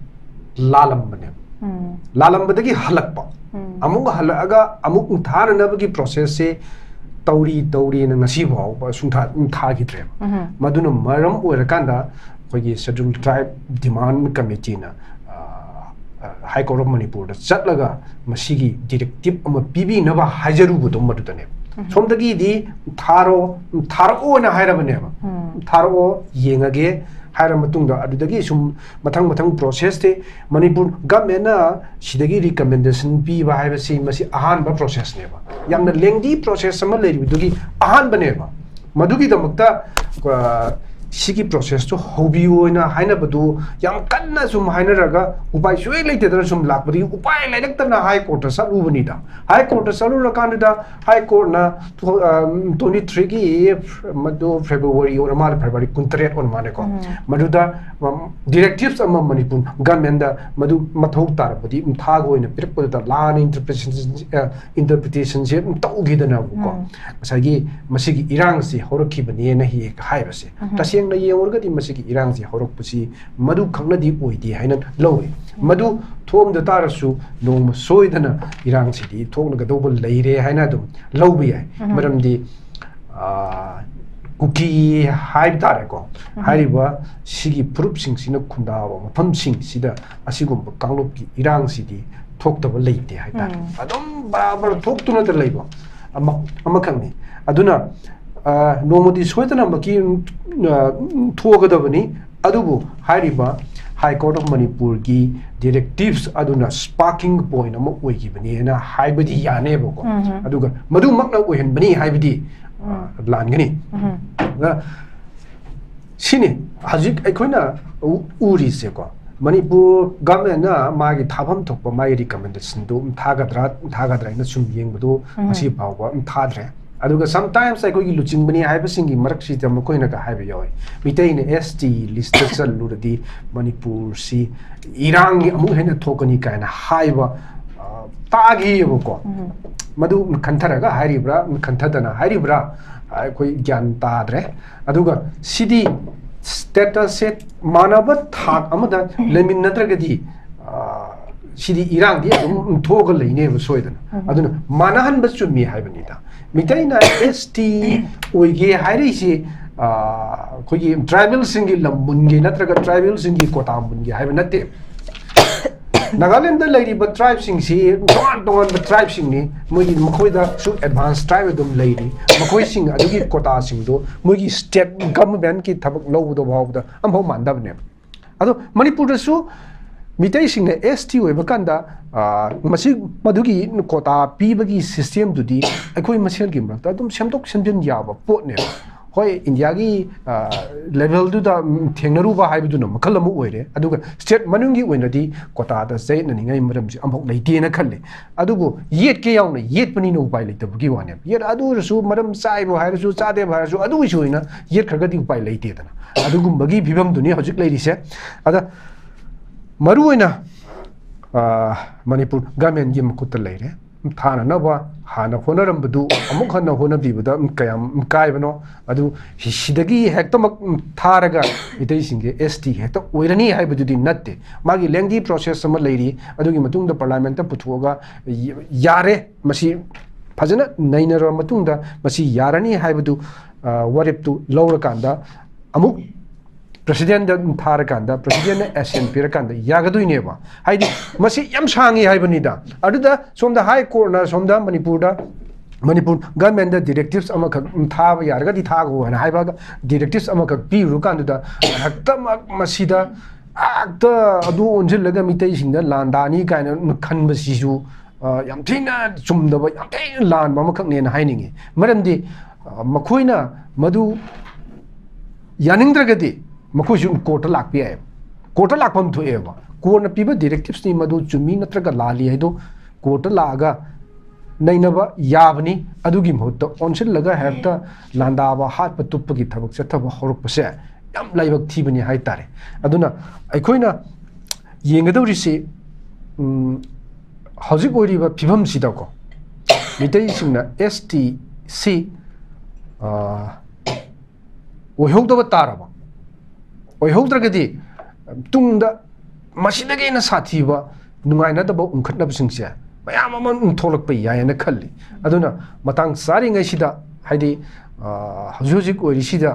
ꯂꯥꯜꯂꯝꯕꯅꯦꯕ꯫ ꯎꯝ. ꯂꯥꯜꯂꯝꯕꯗꯒꯤ ꯍꯜꯂꯛꯄ꯫ ꯎꯝ. ꯑꯃꯨꯛ ꯍꯜꯂꯛꯑꯒ ꯑꯃꯨꯛ ꯊꯥꯅꯅꯕꯒꯤ ꯄ꯭ꯔꯣꯁꯦꯁꯁꯦ ꯇꯧꯔꯤ ꯇꯧꯔꯤꯅ ꯉꯁꯤ ꯐꯥꯎꯕ ꯁꯨꯡꯊꯥ ꯊꯥꯈꯤꯗ꯭ꯔꯦꯕ꯫ ꯎꯝ. ꯃꯗꯨꯅ ꯃꯔꯝ ꯑꯣꯏꯔꯀꯥꯟꯗ ꯑꯩꯈꯣꯏꯒꯤ Scheduled Tribe Demand Committeeꯅ, ꯑ, ꯑ, High Court of Manipurꯗ ꯆꯠꯂꯒ ꯃꯁꯤꯒꯤ ꯗꯤꯔꯦꯛꯇꯤꯞ ꯑꯃ ꯄꯤꯕꯤꯅꯕ ꯍꯥꯏꯖꯔꯨꯕꯗꯣ ꯃꯗꯨꯗꯅꯦꯕ꯫ ꯁꯣꯝꯗꯒꯤꯗꯤ ꯊꯥꯔꯣ, ꯊꯥꯔꯛꯑꯣꯅ ꯍꯥꯏꯔꯕꯅꯦꯕ꯫ ꯎꯝ. ꯊꯥꯔꯛꯑꯣ, ꯌꯦꯡꯉꯒꯦ ꯍꯥꯏꯔ ꯃꯇꯨꯡꯗ ꯑꯗꯨꯗꯒꯤ ꯁꯨꯝ ꯃꯊꯪ ꯃꯊꯪ ꯄ꯭ꯔꯣꯁꯦꯁꯇꯤ ꯃꯅꯤꯄꯨꯔ ꯒꯃꯦꯟꯅ ꯁꯤꯗꯒꯤ ꯔꯤꯀꯃꯦꯟꯗꯦꯁꯟ ꯄꯤꯕ ꯍꯥꯏꯕꯁꯤ ꯃꯁꯤ ꯑꯍꯥꯟꯕ ꯄ꯭ꯔꯣꯁꯦꯁꯅꯦꯕ꯫ ꯌꯥꯝꯅ lengthy ꯄ꯭ꯔꯣꯁꯦꯁ ꯑꯃ ꯂꯩꯔꯤꯕꯗꯨꯒꯤ ꯑꯍꯥꯟꯕꯅꯦꯕ꯫ ꯃꯗꯨꯒꯤꯗꯃꯛꯇ, ꯑ, ꯁꯤꯒꯤ ꯄ꯭ꯔꯣꯁꯦꯁꯇꯣ ꯍꯧꯕꯤꯌꯨ ꯍꯥꯏꯅ ꯍꯥꯏꯅꯕꯗꯨ ꯌꯥꯝ ꯀꯟꯅ ꯁꯨꯝ ꯍꯥꯏꯅꯔꯒ ꯎꯄꯥꯏ ꯁꯨꯡꯂꯩ ꯂꯩꯇꯗꯅ ꯁꯨꯝ ꯂꯥꯛꯄꯗꯒꯤ ꯎꯄꯥꯏ ꯂꯩꯔꯛꯇꯅ ꯍꯥꯏ ꯀꯣꯔꯠꯇ ꯆꯠꯂꯨꯕꯅꯤꯗ꯫ ꯍꯥꯏ ꯀꯣꯔꯠꯇ ꯆꯠꯂꯨꯔꯀꯥꯟꯗꯨꯗ ꯍꯥꯏ ꯀꯣꯔꯠꯅ ꯇꯨ-, ꯑ, twenty threeꯒꯤ ꯃꯗꯨ ꯐꯦꯕ꯭ꯔꯨꯋꯥꯔꯤ ꯑꯣꯏꯔ ꯃꯥꯜꯂꯦ, ꯐꯦꯕ꯭ꯔꯨꯋꯥꯔꯤ ꯀꯨꯟꯇꯔꯦꯠ ꯑꯣꯏꯔ ꯃꯥꯜꯂꯦꯀꯣ꯫ ꯎꯝ. ꯃꯗꯨꯗ, ꯎꯝ, ꯗꯤꯔꯦꯛꯇꯤꯞꯁ ꯑꯃ ꯃꯅꯤꯄꯨꯔ ꯒꯃꯦꯟꯗ ꯃꯗꯨ ꯃꯊꯧ ꯇꯥꯔꯕꯗꯤ ꯊꯥꯒ ꯑꯣꯏꯅ ꯄꯤꯔꯛꯄꯗꯨꯗ ꯂꯥꯟꯅ ꯏꯟꯇꯔꯄ꯭ꯔꯤꯇꯦꯁꯟ, ꯑ, ꯏꯟꯇꯔꯄ꯭ꯔꯤꯇꯦꯁꯟꯁꯦ ꯑꯗꯨꯝ ꯇꯧꯈꯤꯗꯅꯕꯀꯣ꯫ ꯎꯝ. ꯉꯁꯥꯏꯒꯤ ꯃꯁꯤꯒꯤ ꯏꯔꯥꯡꯁꯤ ꯍꯧꯔꯛꯈꯤꯕꯅꯦꯅ ꯍꯦꯛ ꯍꯦꯛ ꯍꯥꯏꯕꯁꯦ꯫ ꯎꯝ. ꯇꯁꯦꯡꯅ ꯌꯦꯡꯉꯨꯔꯒꯗꯤ ꯃꯁꯤꯒꯤ ꯏꯔꯥꯡꯁꯤ ꯍꯧꯔꯛꯄꯁꯤ ꯃꯗꯨ ꯈꯛꯅꯗꯤ ꯑꯣꯏꯗꯦ ꯍꯥꯏꯅ ꯂꯧꯏ꯫ ꯃꯗꯨ ꯊꯣꯛꯑꯝꯗ ꯇꯥꯔꯁꯨ ꯅꯣꯡꯃ ꯁꯣꯏꯗꯅ ꯏꯔꯥꯡꯁꯤꯗꯤ ꯊꯣꯛꯂꯒꯗꯧꯕ ꯂꯩꯔꯦ ꯍꯥꯏꯅ ꯑꯗꯨꯝ ꯂꯧꯕ ꯌꯥꯏ꯫ ꯎꯝ. ꯃꯔꯝꯗꯤ, ꯑꯥ, ꯀꯨꯀꯤ ꯍꯥꯏꯕ ꯇꯥꯔꯦꯀꯣ, ꯎꯝ. ꯍꯥꯏꯔꯤꯕ ꯁꯤꯒꯤ ꯐꯨꯔꯨꯞꯁꯤꯡꯁꯤꯅ ꯈꯨꯟꯗꯥꯕ ꯃꯐꯝꯁꯤꯡꯁꯤꯗ ꯑꯁꯤꯒꯨꯝꯕ ꯀꯥꯡꯂꯨꯞꯀꯤ ꯏꯔꯥꯡꯁꯤꯗꯤ ꯊꯣꯛꯇꯕ ꯂꯩꯇꯦ ꯍꯥꯏꯇꯥꯔꯦ꯫ ꯎꯝ. ꯑꯗꯨꯝ ꯕꯔꯥꯕꯔ ꯊꯣꯛꯇꯨꯅꯇ ꯂꯩꯕ ꯑꯃ-, ꯑꯃꯈꯛꯅꯤ꯫ ꯑꯗꯨꯅ, ꯑ, ꯅꯣꯡꯃꯗꯤ ꯁꯣꯏꯗꯅꯃꯛꯀꯤ, ꯎꯝ, ꯑ, ꯎꯝ, ꯊꯣꯛꯑꯒꯗꯕꯅꯤ꯫ ꯑꯗꯨꯕꯨ ꯍꯥꯏꯔꯤꯕ High Court of ꯃꯅꯤꯄꯨꯔꯒꯤ ꯗꯤꯔꯦꯛꯇꯤꯞꯁ ꯑꯗꯨꯅ ꯁ꯭ꯄꯥꯔꯀꯤꯡ ꯄꯣꯏꯟ ꯑꯃ ꯑꯣꯏꯈꯤꯕꯅꯦꯅ ꯍꯥꯏꯕꯗꯤ ꯌꯥꯅꯦꯕꯀꯣ꯫ ꯑꯗꯨꯒ ꯃꯗꯨꯃꯛꯅ ꯑꯣꯏꯍꯟꯕꯅꯤ ꯍꯥꯏꯕꯗꯤ, ꯑ, ꯂꯥꯟꯒꯅꯤ꯫ ꯑꯗ ꯁꯤꯅꯤ ꯍꯧꯖꯤꯛ ꯑꯩꯈꯣꯏꯅ ꯎ-, ꯎꯔꯤꯁꯦꯀꯣ꯫ ꯃꯅꯤꯄꯨꯔ ꯒꯚꯔꯟꯃꯦꯟꯅ ꯃꯥꯒꯤ ꯊꯥꯐꯝ ꯊꯣꯛꯄ ꯃꯥꯒꯤ ꯔꯤꯀꯃꯦꯟꯗꯦꯁꯟꯗꯨ ꯊꯥꯒꯗ꯭ꯔꯥ, ꯊꯥꯒꯗ꯭ꯔꯥ ꯍꯥꯏꯅ ꯁꯨꯝ ꯌꯦꯡꯕꯗꯨ ꯉꯁꯤ ꯐꯥꯎꯕ ꯊꯥꯗ꯭ꯔꯦ꯫ ꯑꯗꯨꯒ sometimes ꯑꯩꯈꯣꯏꯒꯤ ꯂꯨꯆꯤꯡꯕꯅꯤ ꯍꯥꯏꯕꯁꯤꯡꯒꯤ ꯃꯔꯛꯁꯤꯗ ꯃꯈꯣꯏꯅꯒ ꯍꯥꯏꯕ ꯌꯥꯎꯋꯤ, ꯃꯤꯇꯩꯅ S T ꯂꯤꯁꯇ ꯆꯜꯂꯨꯔꯗꯤ ꯃꯅꯤꯄꯨꯔꯁꯤ ꯏꯔꯥꯡꯒꯤ ꯑꯃꯨꯛ ꯍꯦꯟꯅ ꯊꯣꯛꯀꯅꯤ ꯀꯥꯏꯅ ꯍꯥꯏꯕ, ꯑ, ꯇꯥꯈꯤꯑꯕꯀꯣ꯫ ꯃꯗꯨ ꯈꯟꯊꯔꯒ ꯍꯥꯏꯔꯤꯕ꯭ꯔꯥ, ꯈꯟꯊꯗꯅ ꯍꯥꯏꯔꯤꯕ꯭ꯔꯥ, ꯑꯩꯈꯣꯏ ꯒ꯭ꯌꯥꯟ ꯇꯥꯗ꯭ꯔꯦ꯫ ꯑꯗꯨꯒ ꯁꯤꯗꯤ ꯁ꯭ꯇꯦꯇꯁꯁꯦ ꯃꯥꯟꯅꯕ ꯊꯥꯛ ꯑꯃꯗ ꯂꯩꯃꯤꯟꯅꯗ꯭ꯔꯒꯗꯤ, ꯑ, ꯁꯤꯗꯤ ꯏꯔꯥꯡꯗꯤ ꯑꯗꯨꯝ ꯊꯣꯛꯑꯒ ꯂꯩꯅꯦꯕ ꯁꯣꯏꯗꯅ꯫ ꯑꯗꯨꯅ ꯃꯥꯟꯅꯍꯟꯕ ꯆꯨꯝꯃꯤ ꯍꯥꯏꯕꯅꯤꯗ꯫ ꯃꯤꯇꯩꯅ S T ꯑꯣꯏꯒꯦ ꯍꯥꯏꯔꯛꯏꯁꯤ, ꯑ, ꯑꯩꯈꯣꯏꯒꯤ ꯇ꯭ꯔꯥꯏꯕꯦꯜꯁꯤꯡꯒꯤ ꯂꯝ ꯃꯨꯟꯒꯦ ꯅꯠꯇ꯭ꯔꯒ ꯇ꯭ꯔꯥꯏꯕꯦꯜꯁꯤꯡꯒꯤ ꯀꯣꯇꯥ ꯃꯨꯟꯒꯦ ꯍꯥꯏꯕ ꯅꯠꯇꯦ꯫ ꯅꯥꯒꯥꯂꯦꯟꯗ ꯂꯩꯔꯤꯕ ꯇ꯭ꯔꯥꯏꯕꯁꯤꯡꯁꯤ ꯇꯣꯉꯥꯟ ꯇꯣꯉꯥꯟꯕ ꯇ꯭ꯔꯥꯏꯕꯁꯤꯡꯅꯤ꯫ ꯃꯣꯏꯒꯤ, ꯃꯈꯣꯏꯗꯁꯨ ꯑꯦꯗꯚꯥꯟꯁ ꯇ꯭ꯔꯥꯏꯕ ꯑꯗꯨꯝ ꯂꯩꯔꯤ꯫ ꯃꯈꯣꯏꯁꯤꯡ ꯑꯗꯨꯒꯤ ꯀꯣꯇꯥꯁꯤꯡꯗꯣ ꯃꯣꯏꯒꯤ ꯁ꯭ꯇꯦꯠ ꯒꯚꯔꯟꯃꯦꯟꯠꯀꯤ ꯊꯕꯛ ꯂꯧꯕꯗ ꯐꯥꯎꯕꯗ ꯑꯃꯐꯥꯎ ꯃꯥꯟꯗꯕꯅꯦꯕ꯫ ꯑꯗꯣ ꯃꯅꯤꯄꯨꯔꯗꯁꯨ ꯃꯤꯇꯩꯁꯤꯡꯅ S T ꯑꯣꯏꯕ ꯀꯥꯟꯗ, ꯑ, ꯃꯁꯤ, ꯃꯗꯨꯒꯤ ꯀꯣꯇꯥ ꯄꯤꯕꯒꯤ ꯁꯤꯁꯇꯦꯝꯗꯨꯗꯤ ꯑꯩꯈꯣꯏ ꯃꯁꯦꯜꯒꯤ ꯃꯔꯛꯇ ꯑꯗꯨꯝ ꯁꯦꯝꯗꯣꯛ ꯁꯦꯝꯖꯤꯟ ꯌꯥꯕ ꯄꯣꯠꯅꯦꯕ꯫ ꯍꯣꯏ, ꯏꯟꯗꯤꯌꯥꯒꯤ, ꯑ, ꯂꯦꯚꯦꯜꯗꯨꯗ, ꯎꯝ, ꯊꯦꯡꯅꯔꯨꯕ ꯍꯥꯏꯕꯗꯨꯅ ꯃꯈꯜ ꯑꯃ ꯑꯣꯏꯔꯦ, ꯑꯗꯨꯒ ꯁ꯭ꯇꯦꯠ ꯃꯅꯨꯡꯒꯤ ꯑꯣꯏꯅꯗꯤ ꯀꯣꯇꯥꯗ ꯆꯌꯦꯠꯅꯅꯤꯡꯉꯥꯏ ꯃꯔꯝꯁꯤ ꯑꯃꯐꯥꯎ ꯂꯩꯇꯦꯅ ꯈꯜꯂꯤ꯫ ꯑꯗꯨꯕꯨ ꯌꯦꯠꯀꯦ ꯌꯥꯎꯅ ꯌꯦꯠꯄꯅꯤꯅ ꯎꯄꯥꯏ ꯂꯩꯇꯕꯒꯤ ꯋꯥꯅꯦꯕ꯫ ꯌꯦꯠ ꯑꯗꯨ ꯑꯣꯏꯔꯁꯨ ꯃꯔꯝ ꯆꯥꯏꯕ ꯍꯥꯏꯔꯁꯨ ꯆꯥꯗꯦꯕ ꯍꯥꯏꯔꯁꯨ ꯑꯗꯨꯒꯤꯁꯨ ꯑꯣꯏꯅ ꯌꯦꯠꯈ꯭ꯔꯒꯗꯤ ꯎꯄꯥꯏ ꯂꯩꯇꯦꯗꯅ꯫ ꯑꯗꯨꯒꯨꯝꯕꯒꯤ ꯐꯤꯕꯝꯗꯨꯅꯤ ꯍꯧꯖꯤꯛ ꯂꯩꯔꯤꯁꯦ꯫ ꯑꯗ ꯃꯔꯨꯑꯣꯏꯅ, ꯑ, ꯃꯅꯤꯄꯨꯔ ꯒꯚꯔꯟꯃꯦꯟꯠꯀꯤ ꯃꯈꯨꯠꯇ ꯂꯩꯔꯦ꯫ ꯊꯥꯅꯅꯕ ꯍꯥꯟꯅ ꯍꯣꯠꯅꯔꯝꯕꯗꯨ ꯑꯃꯨꯛ ꯍꯟꯅ ꯍꯣꯠꯅꯕꯤꯕꯗ ꯀꯌꯥꯝ ꯀꯥꯏꯕꯅꯣ? ꯑꯗꯨ ꯁꯤꯗꯒꯤ ꯍꯦꯛꯇꯃꯛ ꯊꯥꯔꯒ ꯃꯤꯇꯩꯁꯤꯡꯁꯦ S T ꯍꯦꯛꯇ ꯑꯣꯏꯔꯅꯤ ꯍꯥꯏꯕꯗꯨꯗꯤ ꯅꯠꯇꯦ꯫ ꯃꯥꯒꯤ lengthy process ꯑꯃ ꯂꯩꯔꯤ꯫ ꯑꯗꯨꯒꯤ ꯃꯇꯨꯡꯗ ꯄꯥꯔꯂꯤꯌꯥꯃꯦꯟꯠꯇ ꯄꯨꯊꯣꯛꯑꯒ ꯌ-, ꯌꯥꯔꯦ, ꯃꯁꯤ ꯐꯖꯅ ꯅꯩꯅꯔꯕ ꯃꯇꯨꯡꯗ ꯃꯁꯤ ꯌꯥꯔꯅꯤ ꯍꯥꯏꯕꯗꯨ, ꯑ, ꯋꯥꯔꯦꯞꯇꯨ ꯂꯧꯔꯀꯥꯟꯗ ꯑꯃꯨꯛ ꯄ꯭ꯔꯦꯁꯤꯗꯦꯟꯠꯇ ꯊꯥꯔꯀꯥꯟꯗ ꯄ꯭ꯔꯦꯁꯤꯗꯦꯟꯠꯅ assent ꯄꯤꯔꯀꯥꯟꯗ ꯌꯥꯒꯗꯣꯏꯅꯦꯕ꯫ ꯍꯥꯏꯗꯤ ꯃꯁꯤ ꯌꯥꯝ ꯁꯥꯡꯉꯤ ꯍꯥꯏꯕꯅꯤꯗ꯫ ꯑꯗꯨꯗ ꯁꯣꯝꯗ ꯍꯥꯏ ꯀꯣꯔꯠꯅ ꯁꯣꯝꯗ ꯃꯅꯤꯄꯨꯔꯗ, ꯃꯅꯤꯄꯨꯔ ꯒꯚꯔꯟꯃꯦꯟꯠꯇ ꯗꯤꯔꯦꯛꯇꯤꯞꯁ ꯑꯃꯈꯛ ꯊꯥꯕ ꯌꯥꯔꯒꯗꯤ ꯊꯥꯈꯣ ꯍꯥꯏꯅ ꯍꯥꯏꯕꯒ ꯗꯤꯔꯦꯛꯇꯤꯞꯁ ꯑꯃꯈꯛ ꯄꯤꯔꯨꯔꯀꯥꯟꯗꯨꯗ ꯍꯦꯛꯇꯃꯛ ꯃꯁꯤꯗ ꯍꯦꯛꯇ ꯑꯗꯨ ꯑꯣꯟꯁꯤꯜꯂꯒ ꯃꯤꯇꯩꯁꯤꯡꯗ ꯂꯥꯟꯗꯥꯅꯤ ꯀꯥꯏꯅ ꯈꯟꯕꯁꯤꯁꯨ, ꯑ, ꯌꯥꯝ ꯊꯤꯅ ꯆꯨꯝꯗꯕ, ꯌꯥꯝ ꯊꯤꯅ ꯂꯥꯟꯕ ꯑꯃꯈꯛꯅꯦꯅ ꯍꯥꯏꯅꯤꯡꯉꯤ꯫ ꯃꯔꯝꯗꯤ, ꯑ, ꯃꯈꯣꯏꯅ ꯃꯗꯨ ꯌꯥꯅꯤꯡꯗ꯭ꯔꯒꯗꯤ ꯃꯈꯣꯏꯁꯨ ꯀꯣꯔꯠꯇ ꯂꯥꯛꯄ ꯌꯥꯏꯑꯕ꯫ ꯀꯣꯔꯠꯇ ꯂꯥꯛꯐꯝ ꯊꯣꯛꯑꯦꯕ꯫ ꯀꯣꯔꯠꯅ ꯄꯤꯕ ꯗꯤꯔꯦꯛꯇꯤꯞꯁꯅꯤ ꯃꯗꯨ ꯆꯨꯝꯃꯤ ꯅꯠꯇ꯭ꯔꯒ ꯂꯥꯜꯂꯤ ꯍꯥꯏꯗꯣ ꯀꯣꯔꯠꯇ ꯂꯥꯛꯑꯒ ꯅꯩꯅꯕ ꯌꯥꯕꯅꯤ꯫ ꯑꯗꯨꯒꯤ ꯃꯍꯨꯠꯇ ꯑꯣꯟꯁꯤꯜꯂꯒ ꯍꯦꯛꯇ ꯂꯥꯟꯗꯥꯕ, ꯍꯥꯠꯄ ꯇꯨꯞꯄꯒꯤ ꯊꯕꯛ ꯆꯠꯊꯕ ꯍꯧꯔꯛꯄꯁꯦ ꯌꯥꯝ ꯂꯥꯏꯕꯛ ꯊꯤꯕꯅꯤ ꯍꯥꯏꯇꯥꯔꯦ꯫ ꯑꯗꯨꯅ ꯑꯩꯈꯣꯏꯅ ꯌꯦꯡꯒꯗꯧꯔꯤꯁꯤ, ꯎꯝ, ꯍꯧꯖꯤꯛ ꯑꯣꯏꯔꯤꯕ ꯐꯤꯕꯝꯁꯤꯗꯀꯣ, ꯃꯤꯇꯩꯁꯤꯡꯅ ꯑꯦꯁ ꯇꯤ ꯁꯤ, ꯑ, ꯑꯣꯏꯍꯧꯗꯕ ꯇꯥꯔꯕ, ꯑꯣꯏꯍꯧꯗ꯭ꯔꯒꯗꯤ ꯇꯨꯡꯗ ꯃꯁꯤꯗꯒꯤ ꯍꯦꯟꯅ ꯁꯥꯊꯤꯕ ꯅꯨꯡꯉꯥꯏꯅꯗꯕ ꯎꯪꯈꯠꯅꯕꯁꯤꯡꯁꯦ ꯃꯌꯥꯝ ꯑꯃ ꯑꯗꯨꯝ ꯊꯣꯛꯂꯛꯄ ꯌꯥꯏꯌꯦꯅ ꯈꯜꯂꯤ꯫ ꯑꯗꯨꯅ ꯃꯇꯥꯡ ꯆꯥꯔꯤꯉꯩꯁꯤꯗ, ꯍꯥꯏꯗꯤ, ꯑ, ꯍꯧꯖꯤꯛ ꯍꯧꯖꯤꯛ ꯑꯣꯏꯔꯤꯁꯤꯗ,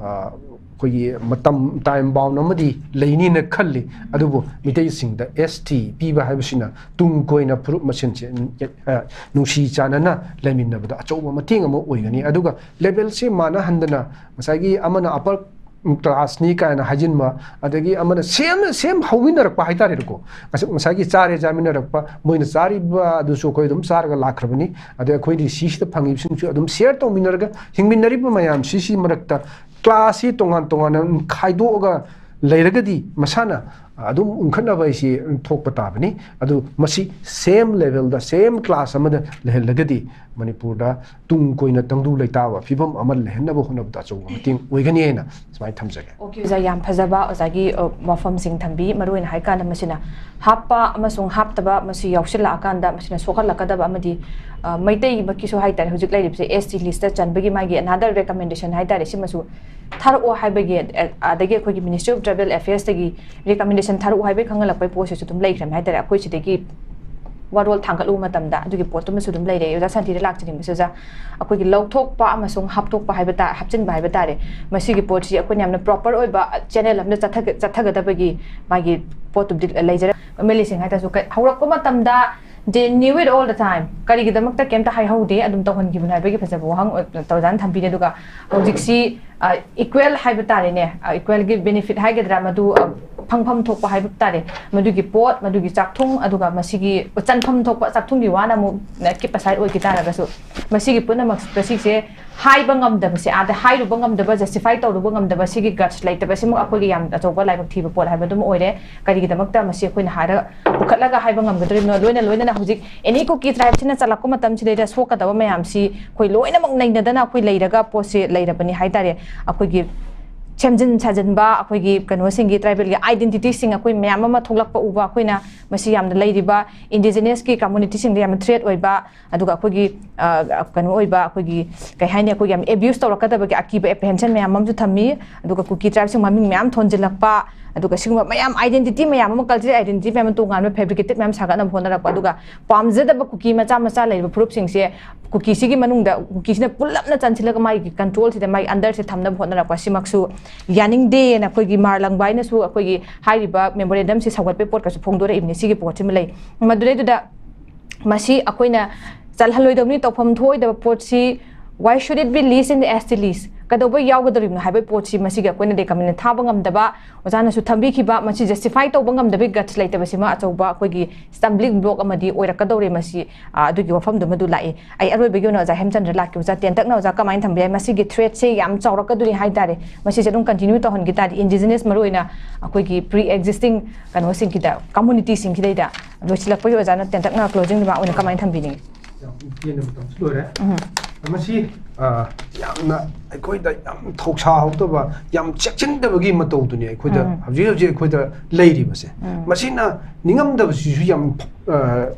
ꯑ, ꯑꯩꯈꯣꯏꯒꯤ ꯃꯇꯝ, ꯇꯥꯏꯝ ꯕꯥꯎꯟ ꯑꯃꯗꯤ ꯂꯩꯅꯤꯅ ꯈꯜꯂꯤ꯫ ꯑꯗꯨꯕꯨ ꯃꯤꯇꯩꯁꯤꯡꯗ ꯑꯦꯁ ꯇꯤ ꯄꯤꯕ ꯍꯥꯏꯕꯁꯤꯅ ꯇꯨꯡ ꯀꯣꯏꯅ ꯐꯨꯔꯨꯞ ꯃꯁꯦꯟꯁꯦ, ꯑ, ꯅꯨꯡꯁꯤ ꯆꯥꯟꯅꯅ ꯂꯩꯃꯤꯟꯅꯕꯗ ꯑꯆꯧꯕ ꯃꯇꯦꯡ ꯑꯃ ꯑꯣꯏꯒꯅꯤ꯫ ꯑꯗꯨꯒ ꯂꯦꯕꯦꯜꯁꯦ ꯃꯥꯟꯅꯍꯟꯗꯅ, ꯉꯁꯥꯏꯒꯤ ꯑꯃꯅ ꯑꯄꯔ ꯀ꯭ꯂꯥꯁꯅꯤ ꯀꯥꯏꯅ ꯍꯥꯏꯖꯤꯟꯕ, ꯑꯗꯒꯤ ꯑꯃꯅ ꯁꯦꯝ, ꯁꯦꯝ ꯍꯧꯃꯤꯟꯅꯔꯛꯄ ꯍꯥꯏꯇꯥꯔꯦꯀꯣ꯫ ꯉꯁ-, ꯉꯁꯥꯏꯒꯤ ꯆꯥꯔꯦ ꯆꯥꯃꯤꯟꯅꯔꯛꯄ, ꯃꯣꯏꯅ ꯆꯥꯔꯤꯕ ꯑꯗꯨꯁꯨ ꯑꯩꯈꯣꯏ ꯑꯗꯨꯝ ꯆꯥꯔꯒ ꯂꯥꯛꯈ꯭ꯔꯕꯅꯤ꯫ ꯑꯗꯩ ꯑꯩꯈꯣꯏꯗꯤ ꯁꯤꯁꯤꯗ ꯐꯪꯉꯤꯕꯁꯤꯡꯁꯨ ꯑꯗꯨꯝ ꯁꯤꯌꯔ ꯇꯧꯃꯤꯟꯅꯔꯒ ꯍꯤꯡꯃꯤꯟꯅꯔꯤꯕ ꯃꯌꯥꯝꯁꯤꯁꯤ ꯃꯔꯛꯇ ꯀ꯭ꯂꯥꯁꯁꯤ ꯇꯣꯉꯥꯟ ꯇꯣꯉꯥꯟꯅ ꯈꯥꯏꯗꯣꯛꯑꯒ ꯂꯩꯔꯒꯗꯤ ꯃꯁꯥꯅ ꯑꯗꯨꯝ ꯎꯪꯈꯠꯅꯕ ꯍꯥꯏꯁꯤ ꯊꯣꯛꯄ ꯇꯥꯕꯅꯤ꯫ ꯑꯗꯨ ꯃꯁꯤ ꯁꯦꯝ ꯂꯦꯕꯦꯜꯗ, ꯁꯦꯝ ꯀ꯭ꯂꯥꯁ ꯑꯃꯗ ꯂꯩꯍꯜꯂꯒꯗꯤ ꯃꯅꯤꯄꯨꯔꯗ ꯇꯨꯡ ꯀꯣꯏꯅ ꯇꯪꯗꯨ ꯂꯩꯇꯥꯕ ꯐꯤꯕꯝ ꯑꯃ ꯂꯩꯍꯟꯅꯕ ꯍꯣꯠꯅꯕꯗ ꯑꯆꯧꯕ ꯃꯇꯦꯡ ꯑꯣꯏꯒꯅꯤ ꯍꯥꯏꯅ ꯁꯨꯃꯥꯏꯅ ꯊꯝꯖꯒꯦ꯫ ꯑꯣꯀꯦ, ꯑꯣꯖꯥ, ꯌꯥꯝ ꯐꯖꯕ ꯑꯣꯖꯥꯒꯤ, ꯑ, ꯋꯥꯐꯝꯁꯤꯡ ꯊꯝꯕꯤ꯫ ꯃꯔꯨꯑꯣꯏꯅ ꯍꯥꯏꯀꯥꯟꯗ ꯃꯁꯤꯅ ꯍꯥꯞꯄ ꯑꯃꯁꯨꯡ ꯍꯥꯞꯇꯕ ꯃꯁꯤ ꯌꯥꯎꯁꯤꯜꯂꯛꯑꯀꯥꯟꯗ ꯃꯁꯤꯅ ꯁꯣꯛꯍꯜꯂꯛꯀꯗꯕ ꯑꯃꯗꯤ, ꯑ, ꯃꯩꯇꯩꯃꯛꯀꯤꯁꯨ ꯍꯥꯏꯇꯥꯔꯦ, ꯍꯧꯖꯤꯛ ꯂꯩꯔꯤꯕꯁꯦ ꯑꯦꯁ ꯇꯤ ꯂꯤꯁꯇ ꯆꯟꯕꯒꯤ ꯃꯥꯒꯤ another recommendation ꯍꯥꯏꯇꯥꯔꯦ, ꯁꯤꯃꯁꯨ ꯊꯥꯔꯛꯑꯣ ꯍꯥꯏꯕꯒꯤ, ꯑ, ꯑꯗꯒꯤ ꯑꯩꯈꯣꯏꯒꯤ Ministry of Tribal Affairsꯇꯒꯤ recommendation ꯊꯥꯔꯛꯑꯣ ꯍꯥꯏꯕꯒꯤ ꯈꯪꯍꯜꯂꯛꯄꯒꯤ ꯄꯣꯠꯁꯤꯁꯨ ꯑꯗꯨꯝ ꯂꯩꯈ꯭ꯔꯦ ꯍꯥꯏꯇꯥꯔꯦ꯫ ꯑꯩꯈꯣꯏ ꯁꯤꯗꯒꯤ ꯋꯥꯔꯣꯜ ꯊꯥꯡꯒꯠꯂꯨꯕ ꯃꯇꯝꯗ ꯑꯗꯨꯒꯤ ꯄꯣꯠꯇꯨꯃꯁꯨ ꯑꯗꯨꯝ ꯂꯩꯔꯦ꯫ ꯑꯣꯖꯥ ꯁꯥꯟꯇꯤꯗ ꯂꯥꯛꯆꯅꯤꯡꯕꯁꯦ, ꯑꯣꯖꯥ, ꯑꯩꯈꯣꯏꯒꯤ ꯂꯧꯊꯣꯛꯄ ꯑꯃꯁꯨꯡ ꯍꯥꯞꯇꯣꯛꯄ ꯍꯥꯏꯕ ꯇꯥ-, ꯍꯥꯞꯆꯤꯟꯕ ꯍꯥꯏꯕ ꯇꯥꯔꯦ, ꯃꯁꯤꯒꯤ ꯄꯣꯠꯁꯤ ꯑꯩꯈꯣꯏꯅ ꯌꯥꯝꯅ proper ꯑꯣꯏꯕ channel ꯑꯃꯗ ꯆꯠꯊꯒ-, ꯆꯠꯊꯒꯗꯕꯒꯤ ꯃꯥꯒꯤ ꯄꯣꯠꯇꯨꯗꯤ ꯂꯩꯖꯔꯦ꯫ ꯑꯦꯝ ꯑꯦꯜ ꯑꯦꯁꯤꯡ ꯍꯥꯏꯇꯥꯔꯁꯨ ꯀ-, ꯍꯧꯔꯛꯄ ꯃꯇꯝꯗ they knew it all the time, ꯀꯔꯤꯒꯤꯗꯃꯛꯇ ꯀꯩꯝꯇ ꯍꯥꯏꯍꯧꯗꯦ, ꯑꯗꯨꯝ ꯇꯧꯍꯟꯈꯤꯕꯅꯣ ꯍꯥꯏꯕꯒꯤ ꯐꯖꯕ ꯋꯥꯍꯪ ꯑꯣꯏ-, ꯑꯣꯖꯥꯅ ꯊꯝꯕꯤꯔꯦ꯫ ꯑꯗꯨꯒ ꯍꯧꯖꯤꯛꯁꯤ, ꯑ, equal ꯍꯥꯏꯕ ꯇꯥꯔꯦꯅꯦ, ꯑ, equalꯒꯤ benefit ꯍꯥꯏꯒꯗ꯭ꯔꯥ, ꯃꯗꯨ, ꯑ, ꯐꯪꯐꯝ ꯊꯣꯛꯄ ꯍꯥꯏꯕ ꯇꯥꯔꯦ, ꯃꯗꯨꯒꯤ ꯄꯣꯠ, ꯃꯗꯨꯒꯤ ꯆꯥꯛꯊꯨꯡ, ꯑꯗꯨꯒ ꯃꯁꯤꯒꯤ ꯆꯟꯐꯝ ꯊꯣꯛꯄ ꯆꯥꯛꯊꯨꯡꯒꯤ ꯋꯥꯅ ꯑꯃꯨꯛ keep aside ꯑꯣꯏꯈꯤ ꯇꯥꯔꯒꯁꯨ, ꯃꯁꯤꯒꯤ ꯄꯨꯝꯅꯃꯛ ꯃꯁꯤꯁꯦ ꯍꯥꯏꯕ ꯉꯝꯗꯕꯁꯦ, ꯑꯥꯗ ꯍꯥꯏꯔꯨꯕ ꯉꯝꯗꯕ, justify ꯇꯧꯔꯨꯕ ꯉꯝꯗꯕ, ꯁꯤꯒꯤ guts ꯂꯩꯇꯕꯁꯤꯃꯛ ꯑꯩꯈꯣꯏꯒꯤ ꯌꯥꯝ ꯑꯆꯧꯕ ꯂꯥꯏꯕꯛ ꯊꯤꯕ ꯄꯣꯠ ꯍꯥꯏꯕꯗꯨ ꯑꯃ ꯑꯣꯏꯔꯦ꯫ ꯀꯔꯤꯒꯤꯗꯃꯛꯇ ꯃꯁꯤ ꯑꯩꯈꯣꯏꯅ ꯍꯥꯏꯔ ꯄꯨꯈꯠꯂꯒ ꯍꯥꯏꯕ ꯉꯝꯒꯗꯧꯔꯤꯕꯅꯣ? ꯂꯣꯏꯅ ꯂꯣꯏꯅꯅ ꯍꯧꯖꯤꯛ any Kuki tribe ꯁꯤꯅ ꯆꯜꯂꯛꯄ ꯃꯇꯝꯁꯤꯗꯩꯗ ꯁꯣꯛꯀꯗꯕ ꯃꯌꯥꯝꯁꯤ ꯑꯩꯈꯣꯏ ꯂꯣꯏꯅꯃꯛ ꯅꯩꯅꯗꯅ ꯑꯩꯈꯣꯏ ꯂꯩꯔꯒ ꯄꯣꯠꯁꯤ ꯂꯩꯔꯕꯅꯤ ꯍꯥꯏ ꯇꯥꯔꯦ꯫ ꯑꯩꯈꯣꯏꯒꯤ ꯁꯦꯝꯖꯤꯟ ꯁꯥꯖꯤꯟꯕ, ꯑꯩꯈꯣꯏꯒꯤ ꯀꯩꯅꯣꯁꯤꯡꯒꯤ, tribal ꯒꯤ identity ꯁꯤꯡ ꯑꯩꯈꯣꯏ ꯃꯌꯥꯝ ꯑꯃ ꯊꯣꯛꯂꯛꯄ ꯎꯕ, ꯑꯩꯈꯣꯏꯅ ꯃꯁꯤ ꯌꯥꯝꯅ ꯂꯩꯔꯤꯕ indigenous ꯀꯤ community ꯁꯤꯡꯗ ꯌꯥꯝꯅ threat ꯑꯣꯏꯕ, ꯑꯗꯨꯒ ꯑꯩꯈꯣꯏꯒꯤ, ꯑ, ꯀꯩꯅꯣ ꯑꯣꯏꯕ, ꯑꯩꯈꯣꯏꯒꯤ, ꯀꯩ ꯍꯥꯏꯅꯤ, ꯑꯩꯈꯣꯏꯒꯤ ꯌꯥꯝ abuse ꯇꯧꯔꯛꯀꯗꯕꯒꯤ ꯑꯀꯤꯕ, apprehension ꯃꯌꯥꯝ ꯑꯃꯁꯨ ꯊꯝꯃꯤ꯫ ꯑꯗꯨꯒ Kuki tribe ꯁꯤꯡ ꯃꯃꯤꯡ ꯃꯌꯥꯝ ꯊꯣꯟꯖꯤꯜꯂꯛꯄ, ꯑꯗꯨꯒ ꯁꯤꯒꯨꯝꯕ ꯃꯌꯥꯝ identity ꯃꯌꯥꯝ ꯑꯃ, cultural identity ꯃꯌꯥꯝ ꯑꯃ ꯇꯣꯉꯥꯟꯕ fabricated ꯃꯌꯥꯝ ꯁꯥꯒꯠꯅꯕ ꯍꯣꯠꯅꯔꯛꯄ, ꯑꯗꯨꯒ ꯄꯥꯝꯖꯗꯕ ꯀꯨꯀꯤ ꯃꯆꯥ ꯃꯆꯥ ꯂꯩꯔꯤꯕ ꯐꯨꯔꯨꯞꯁꯤꯡꯁꯦ ꯀꯨꯀꯤꯁꯤꯒꯤ ꯃꯅꯨꯡꯗ, ꯀꯨꯀꯤꯁꯤꯅ ꯄꯨꯜꯂꯞꯅ ꯆꯟꯁꯤꯜꯂꯒ ꯃꯥꯒꯤ control ꯁꯤꯗ, ꯃꯥꯒꯤ under ꯁꯤꯗ ꯊꯝꯅꯕ ꯍꯣꯠꯅꯔꯛꯄ, ꯁꯤꯃꯛꯁꯨ ꯌꯥꯅꯤꯡꯗꯦꯅ ꯑꯩꯈꯣꯏꯒꯤ ꯃꯥꯔ ꯂꯪꯕꯥꯏꯅꯁꯨ ꯑꯩꯈꯣꯏꯒꯤ ꯍꯥꯏꯔꯤꯕ memorandum ꯁꯤ ꯁꯧꯒꯠꯄꯒꯤ ꯄꯣꯠꯀꯁꯨ ꯐꯣꯡꯗꯣꯔꯛꯏꯕꯅꯤ꯫ ꯁꯤꯒꯤ ꯄꯣꯠꯁꯤꯃ ꯂꯩ꯫ ꯃꯗꯨꯗꯩꯗꯨꯗ ꯃꯁꯤ ꯑꯩꯈꯣꯏꯅ ꯆꯜꯍꯜꯂꯣꯏꯗꯕꯅꯤ, ꯇꯧꯐꯝ ꯊꯣꯛꯑꯣꯏꯗꯕ ꯄꯣꯠꯁꯤ, why should it be list in the S T list? ꯀꯩꯗꯧꯕꯩ ꯌꯥꯎꯒꯗꯧꯔꯤꯕꯅꯣ ꯍꯥꯏꯕꯒꯤ ꯄꯣꯠꯁꯤ, ꯃꯁꯤꯒꯤ ꯑꯩꯈꯣꯏꯅ recommend ꯊꯥꯕ ꯉꯝꯗꯕ, ꯑꯣꯖꯥꯅꯁꯨ ꯊꯝꯕꯤꯈꯤꯕ, ꯃꯁꯤ justify ꯇꯧꯕ ꯉꯝꯗꯕꯒꯤ guts ꯂꯩꯇꯕꯁꯤꯃ ꯑꯆꯧꯕ ꯑꯩꯈꯣꯏꯒꯤ stumbling block ꯑꯃꯗꯤ ꯑꯣꯏꯔꯛꯀꯗꯧꯔꯦ꯫ ꯃꯁꯤ, ꯑ, ꯑꯗꯨꯒꯤ ꯋꯥꯐꯝꯗꯨꯃꯗꯨ ꯂꯥꯛꯏ꯫ ꯑꯩ ꯑꯔꯣꯏꯕꯒꯤ ꯑꯣꯏꯅ ꯑꯣꯖꯥ ꯍꯦꯝꯆꯟꯗ꯭ꯔ ꯂꯥꯛꯀꯦ꯫ ꯑꯣꯖꯥ, ꯇꯦꯟꯇꯛꯅ ꯑꯣꯖꯥ ꯀꯃꯥꯏꯅ ꯊꯝꯕ ꯌꯥꯏ? ꯃꯁꯤꯒꯤ threat ꯁꯦ ꯌꯥꯝ ꯆꯥꯎꯔꯛꯀꯗꯣꯔꯤ ꯍꯥꯏ ꯇꯥꯔꯦ꯫ ꯃꯁꯤꯁꯦ ꯑꯗꯨꯝ continue ꯇꯧꯍꯟꯈꯤ ꯇꯥꯔꯗꯤ, indigenous, ꯃꯔꯨꯑꯣꯏꯅ ꯑꯩꯈꯣꯏꯒꯤ pre existing ꯀꯩꯅꯣꯁꯤꯡꯒꯤꯗ, community ꯁꯤꯡꯒꯤꯗꯩꯗ꯫ ꯂꯣꯏꯁꯤꯜꯂꯛꯄꯒꯤ ꯑꯣꯖꯥꯅ ꯇꯦꯟꯇꯛꯅ closing remark ꯑꯣꯏꯅ ꯀꯃꯥꯏꯅ ꯊꯝꯕꯤꯅꯤꯡꯉꯤ? ꯌꯥꯝ ꯇꯦꯟꯅ ꯃꯇꯝꯁꯨ ꯂꯣꯏꯔꯦ꯫ ꯎꯝ꯫ ꯃꯁꯤ, ꯑ, ꯌꯥꯝꯅ ꯑꯩꯈꯣꯏꯗ ꯌꯥꯝ ꯊꯧꯁꯥꯍꯧꯗꯕ, ꯌꯥꯝ ꯆꯦꯛꯁꯤꯟꯗꯕꯒꯤ ꯃꯇꯧꯗꯨꯅꯤ ꯑꯩꯈꯣꯏꯗ ꯎꯝ꯫ ꯍꯧꯖꯤꯛ ꯍꯧꯖꯤꯛ ꯑꯩꯈꯣꯏꯗ ꯂꯩꯔꯤꯕꯁꯦ꯫ ꯎꯝ꯫ ꯃꯁꯤꯅ ꯅꯤꯡꯉꯝꯗꯕꯁꯤꯁꯨ ꯌꯥꯝ, ꯑ,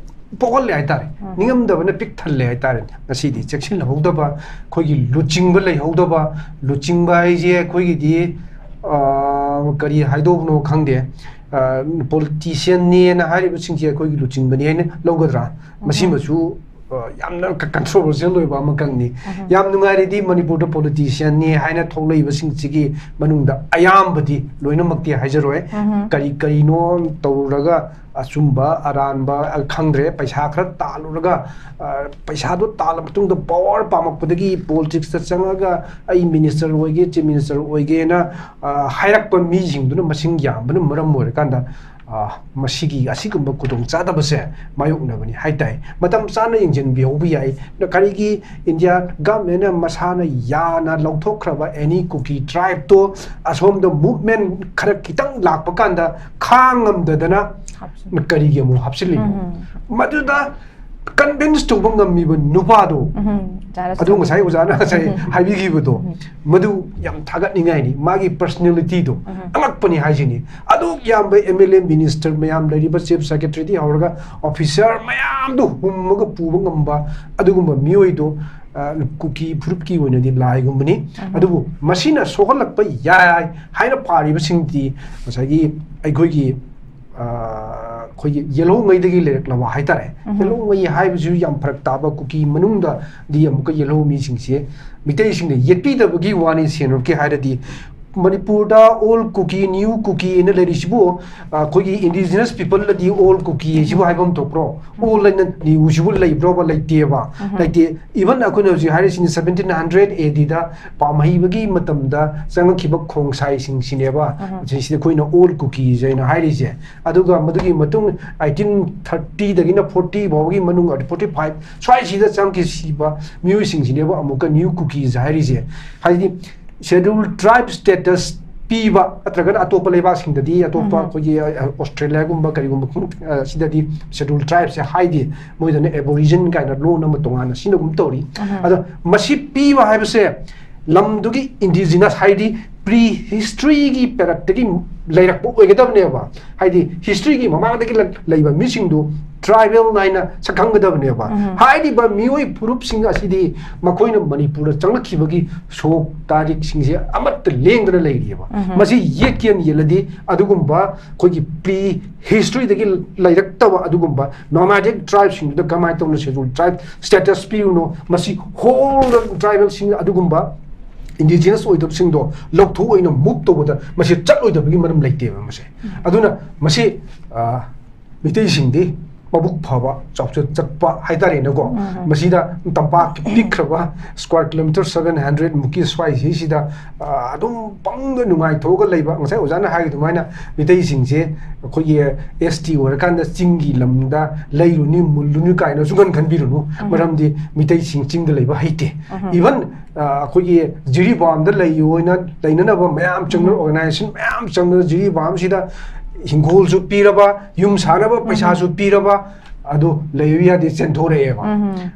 ꯄꯣꯛꯍꯜꯂꯦ ꯍꯥꯏꯇꯥꯔꯦ꯫ ꯎꯝ꯫ ꯅꯤꯡꯉꯝꯗꯕꯅ ꯄꯤꯛ ꯊꯜꯂꯦ ꯍꯥꯏꯇꯥꯔꯦ꯫ ꯉꯁꯤꯗꯤ ꯆꯦꯛꯁꯤꯜꯍꯧꯗꯕ, ꯑꯩꯈꯣꯏꯒꯤ ꯂꯨꯆꯤꯡꯕ ꯂꯩꯍꯧꯗꯕ, ꯂꯨꯆꯤꯡꯕ ꯍꯥꯏꯁꯦ ꯑꯩꯈꯣꯏꯒꯤꯗꯤ, ꯑ, ꯀꯔꯤ ꯍꯥꯏꯗꯧꯕꯅꯣ ꯈꯪꯗꯦ꯫ ꯑ, politician ꯅꯦꯅ ꯍꯥꯏꯔꯤꯕꯁꯤꯡꯁꯦ ꯑꯩꯈꯣꯏꯒꯤ ꯂꯨꯆꯤꯡꯕꯅꯤ ꯍꯥꯏꯅ ꯂꯧꯒꯗ꯭ꯔꯥ? ꯃꯁꯤꯃꯁꯨ ꯑ, ꯌꯥꯝꯅ ꯀ-, controversial ꯑꯣꯏꯕ ꯑꯃꯈꯛꯅꯤ꯫ ꯌꯥꯝ ꯅꯨꯡꯉꯥꯏꯔꯤꯗꯤ ꯃꯅꯤꯄꯨꯔꯗ politicianꯅꯤ ꯍꯥꯏꯅ ꯊꯣꯛꯂꯛꯏꯕꯁꯤꯡꯁꯤꯒꯤ ꯃꯅꯨꯡꯗ ꯑꯌꯥꯝꯕꯗꯤ, ꯂꯣꯏꯅꯃꯛꯇꯤ ꯍꯥꯏꯖꯔꯣꯏ, ꯀꯔꯤ ꯀꯔꯤꯅꯣ ꯇꯧꯔꯨꯔꯒ ꯑꯆꯨꯝꯕ ꯑꯔꯥꯟꯕ, ꯑ, ꯈꯪꯗ꯭ꯔꯦ, ꯄꯩꯁꯥ ꯈꯔ ꯇꯥꯜꯂꯨꯔꯒ, ꯑ, ꯄꯩꯁꯥꯗꯣ ꯇꯥꯜꯂ ꯃꯇꯨꯡꯗ power ꯄꯥꯝꯃꯛꯄꯗꯒꯤ politicsꯇ ꯆꯪꯉꯒ ꯑꯩ minister ꯑꯣꯏꯒꯦ, chief minister ꯑꯣꯏꯒꯦꯅ, ꯑ, ꯍꯥꯏꯔꯛꯄ ꯃꯤꯁꯤꯡꯗꯨꯅ ꯃꯁꯤꯡ ꯌꯥꯝꯕꯅ ꯃꯔꯝ ꯑꯣꯏꯔꯀꯥꯟꯗ, ꯑ, ꯃꯁꯤꯒꯤ, ꯑꯁꯤꯒꯨꯝꯕ ꯈꯨꯗꯣꯡꯆꯥꯗꯕꯁꯦ ꯃꯥꯌꯣꯛꯅꯕꯅꯤ ꯍꯥꯏ ꯇꯥꯏ꯫ ꯃꯇꯝ ꯆꯥꯅ ꯌꯦꯡꯁꯤꯟꯕꯤꯍꯧꯕ ꯌꯥꯏ꯫ ꯀꯔꯤꯒꯤ India governmentꯅ ꯃꯁꯥꯅ ꯌꯥꯅ ꯂꯧꯊꯣꯛꯈ꯭ꯔꯕ any Kuki tribeꯇꯣ ꯑꯁꯣꯝꯗ movement ꯈꯔ ꯈꯤꯇꯪ ꯂꯥꯛꯄ ꯀꯥꯟꯗ ꯈꯥꯡ ꯉꯝꯗꯗꯅ ꯀꯔꯤꯒꯤ ꯑꯃꯨꯛ ꯍꯥꯞꯆꯤꯜꯂꯤꯅꯣ? ꯃꯗꯨꯗ convince ꯇꯧꯕ ꯉꯝꯃꯤꯕ ꯅꯨꯄꯥꯗꯣ, ꯑꯗꯨ ꯉꯁꯥꯏ ꯑꯣꯖꯥꯅ ꯉꯁꯥꯏ ꯍꯥꯏꯕꯤꯈꯤꯕꯗꯣ, ꯃꯗꯨ ꯌꯥꯝ ꯊꯥꯒꯠꯅꯤꯡꯉꯥꯏꯅꯤ꯫ ꯃꯥꯒꯤ personalityꯗꯣ ꯑꯉꯛꯄꯅꯤ ꯍꯥꯏꯁꯤꯅꯤ꯫ ꯑꯗꯨ ꯌꯥꯝꯕ MLA, minister ꯃꯌꯥꯝ ꯂꯩꯔꯤꯕ, chief secretaryꯗꯒꯤ ꯍꯧꯔꯒ officer ꯃꯌꯥꯝꯗꯨ ꯍꯨꯝꯃꯒ ꯄꯨꯕ ꯉꯝꯕ ꯑꯗꯨꯒꯨꯝꯕ ꯃꯤꯑꯣꯏꯗꯣ, ꯑ, ꯀꯨꯀꯤ ꯐꯨꯔꯨꯞꯀꯤ ꯑꯣꯏꯅꯗꯤ ꯂꯥꯏꯒꯨꯝꯕꯅꯤ꯫ ꯑꯗꯨꯕꯨ ꯃꯁꯤꯅ ꯁꯣꯛꯍꯜꯂꯛꯄ ꯌꯥꯏ ꯍꯥꯏꯅ ꯄꯥꯔꯤꯕꯁꯤꯡꯗꯤ ꯉꯁꯥꯏꯒꯤ ꯑꯩꯈꯣꯏꯒꯤ, ꯑ, ꯑꯩꯈꯣꯏꯒꯤ ꯌꯦꯜꯍꯧꯉꯩꯗꯒꯤ ꯂꯩꯔꯛꯂꯕ ꯍꯥꯏꯇꯥꯔꯦ꯫ ꯌꯦꯜꯍꯧꯉꯩ ꯍꯥꯏꯕꯁꯤꯁꯨ ꯌꯥꯝ ꯐꯔꯛ ꯇꯥꯕ, ꯀꯨꯀꯤ ꯃꯅꯨꯡꯗꯗꯤ ꯑꯃꯨꯛꯀ ꯌꯦꯜꯍꯧ ꯃꯤꯁꯤꯡꯁꯦ ꯃꯤꯇꯩꯁꯤꯡꯅ ꯌꯦꯠꯄꯤꯗꯕꯒꯤ ꯋꯥꯅꯤ꯫ ꯁꯦꯡꯅꯃꯛꯀꯤ ꯍꯥꯏꯔꯗꯤ ꯃꯅꯤꯄꯨꯔꯗ all Kuki, New Kuki ꯍꯥꯏꯅ ꯂꯩꯔꯤꯁꯤꯕꯨ, ꯑ, ꯑꯩꯈꯣꯏꯒꯤ indigenous peopleꯗꯗꯤ all Kuki ꯍꯥꯏꯁꯤꯕꯨ ꯍꯥꯏꯕ ꯑꯃ ꯊꯣꯛꯄ꯭ꯔꯣ? All ꯍꯥꯏꯅ Newꯁꯤꯕꯨ ꯂꯩꯕ꯭ꯔꯣꯕ? ꯂꯩꯇꯦꯕ꯫ ꯂꯩꯇꯦ꯫ Even ꯑꯩꯈꯣꯏꯅ ꯍꯧꯖꯤꯛ ꯍꯥꯏꯔꯤꯁꯤꯅ seventeen hundred ADꯗ ꯄꯥꯝꯍꯩꯕꯒꯤ ꯃꯇꯝꯗ ꯆꯪꯉꯛꯈꯤꯕ ꯈꯣꯡꯁꯥꯏꯁꯤꯡꯁꯤꯅꯦꯕ꯫ ꯁꯤꯁꯤꯗ ꯑꯩꯈꯣꯏꯅ all Kukis ꯍꯥꯏꯅ ꯍꯥꯏꯔꯤꯁꯦ꯫ ꯑꯗꯨꯒ ꯃꯗꯨꯒꯤ ꯃꯇꯨꯡ eighteen thirtyꯗꯒꯤꯅ forty ꯐꯥꯎꯕꯒꯤ ꯃꯅꯨꯡ, forty five ꯁ꯭ꯋꯥꯏꯁꯤꯗ ꯆꯪꯈꯤꯕ ꯃꯤꯑꯣꯏꯁꯤꯡꯁꯤꯅꯦꯕ ꯑꯃꯨꯛꯀ New Kukis ꯍꯥꯏꯔꯤꯁꯦ꯫ ꯍꯥꯏꯗꯤ Scheduled Tribe status ꯄꯤꯕ ꯅꯠꯇ꯭ꯔꯒꯅ ꯑꯇꯣꯞꯄ ꯂꯩꯕꯥꯛꯁꯤꯡꯗꯗꯤ, ꯑꯇꯣꯞꯄ ꯑꯩꯈꯣꯏꯒꯤ, ꯑ, ꯑꯣꯁꯇ꯭ꯔꯦꯂꯤꯌꯥꯒꯨꯝꯕ ꯀꯔꯤꯒꯨꯝꯕ, ꯑ, ꯁꯤꯗꯗꯤ Scheduled Tribeꯁꯦ ꯍꯥꯏꯗꯦ, ꯃꯣꯏꯗꯅ Aborigine ꯀꯥꯏꯅ ꯂꯣꯟ ꯑꯃ ꯇꯣꯉꯥꯟꯅ ꯁꯤꯖꯤꯟꯅꯒꯨꯝ ꯇꯧꯔꯤ꯫ ꯑꯗꯣ ꯃꯁꯤ ꯄꯤꯕ ꯍꯥꯏꯕꯁꯦ ꯂꯝꯗꯨꯒꯤ indigenous, ꯍꯥꯏꯗꯤ pre historyꯒꯤ ꯄꯦꯔꯠꯇꯒꯤ ꯂꯩꯔꯛꯄ ꯑꯣꯏꯒꯗꯕꯅꯦꯕ꯫ ꯍꯥꯏꯗꯤ historyꯒꯤ ꯃꯃꯥꯡꯗꯒꯤ ꯂ- ꯂꯩꯕ ꯃꯤꯁꯤꯡꯗꯨ tribal ꯍꯥꯏꯅ ꯁꯛꯈꯪꯒꯗꯕꯅꯦꯕ꯫ ꯍꯥꯏꯔꯤꯕ ꯃꯤꯑꯣꯏ ꯐꯨꯔꯨꯞꯁꯤꯡ ꯑꯁꯤꯗꯤ ꯃꯈꯣꯏꯅ ꯃꯅꯤꯄꯨꯔꯗ ꯆꯪꯂꯛꯈꯤꯕꯒꯤ ꯁꯣꯛ ꯇꯥꯔꯤꯛꯁꯤꯡꯁꯦ ꯑꯃꯠꯇ ꯂꯦꯡꯗꯅ ꯂꯩꯔꯤꯑꯕ꯫ ꯃꯁꯤ ꯌꯦꯠꯀꯦꯅ ꯌꯦꯠꯂꯗꯤ ꯑꯗꯨꯒꯨꯝꯕ ꯑꯩꯈꯣꯏꯒꯤ pre historyꯗꯒꯤ ꯂꯩꯔꯛꯇꯕ ꯑꯗꯨꯒꯨꯝꯕ nomadic tribeꯁꯤꯡꯗꯨꯗ ꯀꯃꯥꯏꯅ ꯇꯧꯅ scheduled tribe status ꯄꯤꯔꯨꯅꯣ? ꯃꯁꯤ whole tribalꯁꯤꯡ ꯑꯗꯨꯒꯨꯝꯕ indigenous ꯑꯣꯏꯗꯕꯁꯤꯡꯗꯣ ꯂꯧꯊꯣꯛ ꯑꯣꯏꯅ move ꯇꯧꯕꯗ ꯃꯁꯤ ꯆꯠꯂꯣꯏꯗꯕꯒꯤ ꯃꯔꯝ ꯂꯩꯇꯦꯕ ꯃꯁꯦ꯫ ꯑꯗꯨꯅ ꯃꯁꯤ, ꯑ, ꯃꯤꯇꯩꯁꯤꯡꯗꯤ ꯃꯕꯨꯛ ꯐꯕ, ꯆꯥꯎꯆꯠ ꯆꯠꯄ ꯍꯥꯏꯇꯥꯔꯦꯅꯦꯀꯣ꯫ ꯃꯁꯤꯗ ꯇꯝꯄꯥꯛꯀꯤ ꯄꯤꯛꯈ꯭ꯔꯕ square kilometre seven hundred ꯃꯨꯛꯀꯤ ꯁ꯭ꯋꯥꯏꯁꯤꯁꯤꯗ, ꯑ, ꯑꯗꯨꯝ ꯄꯪꯗ ꯅꯨꯡꯉꯥꯏꯊꯣꯛꯑꯒ ꯂꯩꯕ, ꯉꯁꯥꯏ ꯑꯣꯖꯥꯅ ꯍꯥꯏꯈꯤꯕ ꯑꯗꯨꯃꯥꯏꯅ ꯃꯤꯇꯩꯁꯤꯡꯁꯦ ꯑꯩꯈꯣꯏꯒꯤ S T ꯑꯣꯏꯔꯀꯥꯟꯗ ꯆꯤꯡꯒꯤ ꯂꯝꯗ ꯂꯩꯔꯨꯅꯤ, ꯃꯨꯜꯂꯨꯅꯤ ꯀꯥꯏꯅꯁꯨ ꯈꯟ ꯈꯟꯕꯤꯔꯨꯅꯨ꯫ ꯃꯔꯝꯗꯤ ꯃꯤꯇꯩꯁꯤꯡ ꯆꯤꯡꯗ ꯂꯩꯕ ꯍꯩꯇꯦ꯫ Even, ꯑ, ꯑꯩꯈꯣꯏꯒꯤ ꯖꯤꯔꯤꯕꯥꯝꯗ ꯂꯩꯌꯨ ꯑꯣꯏꯅ ꯂꯩꯅꯅꯕ ꯃꯌꯥꯝ ꯆꯪꯅ, organization ꯃꯌꯥꯝ ꯆꯪꯅ ꯖꯤꯔꯤꯕꯥꯝꯁꯤꯗ ꯍꯤꯡꯒꯣꯜꯁꯨ ꯄꯤꯔꯕ, ꯌꯨꯝ ꯁꯥꯅꯕ ꯄꯩꯁꯥꯁꯨ ꯄꯤꯔꯕ, ꯑꯗꯨ ꯂꯩꯕ ꯌꯥꯗꯦ, ꯆꯦꯟꯊꯣꯔꯛꯑꯦꯕ꯫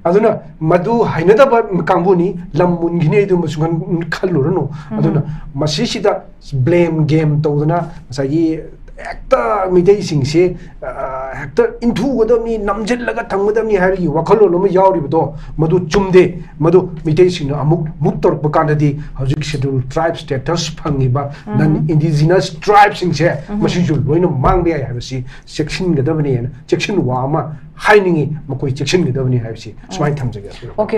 ꯑꯗꯨꯅ ꯃꯗꯨ ꯍꯩꯅꯗꯕ ꯀꯥꯡꯕꯨꯅꯤ, ꯂꯝ ꯃꯨꯟꯈꯤꯅꯤ ꯑꯗꯨꯃꯁꯨ ꯈꯟ-, ꯈꯜꯂꯨꯔꯅꯨ꯫ ꯑꯗꯨꯅ ꯃꯁꯤꯁꯤꯗ blame game ꯇꯧꯗꯅ ꯉꯁꯥꯏꯒꯤ ꯍꯦꯛꯇ ꯃꯤꯇꯩꯁꯤꯡꯁꯦ, ꯑ, ꯍꯦꯛꯇ ꯏꯟꯊꯨꯒꯗꯕꯅꯤ, ꯅꯝꯁꯤꯜꯂꯒ ꯊꯝꯒꯗꯕꯅꯤ ꯍꯥꯏꯕꯒꯤ ꯋꯥꯈꯜꯂꯣꯟ ꯑꯃ ꯌꯥꯎꯔꯤꯕꯗꯣ, ꯃꯗꯨ ꯆꯨꯝꯗꯦ꯫ ꯃꯗꯨ ꯃꯤꯇꯩꯁꯤꯡꯅ ꯑꯃꯨꯛ move ꯇꯧꯔꯛꯄ ꯀꯥꯟꯗꯗꯤ ꯍꯧꯖꯤꯛ scheduled tribe status ꯐꯪꯉꯤꯕ non indigenous tribeꯁꯤꯡꯁꯦ ꯃꯁꯤꯁꯨ ꯂꯣꯏꯅ ꯃꯥꯡꯕ ꯌꯥꯏ ꯍꯥꯏꯕꯁꯤ ꯆꯦꯛꯁꯤꯟꯒꯗꯕꯅꯦꯅ ꯆꯦꯛꯁꯤꯟ ꯋꯥ ꯑꯃ ꯍꯥꯏꯅꯤꯡꯉꯤ꯫ ꯃꯈꯣꯏ ꯆꯦꯛꯁꯤꯟꯒꯗꯕꯅꯤ ꯍꯥꯏꯕꯁꯤ ꯁꯨꯃꯥꯏꯅ ꯊꯝꯖꯒꯦ꯫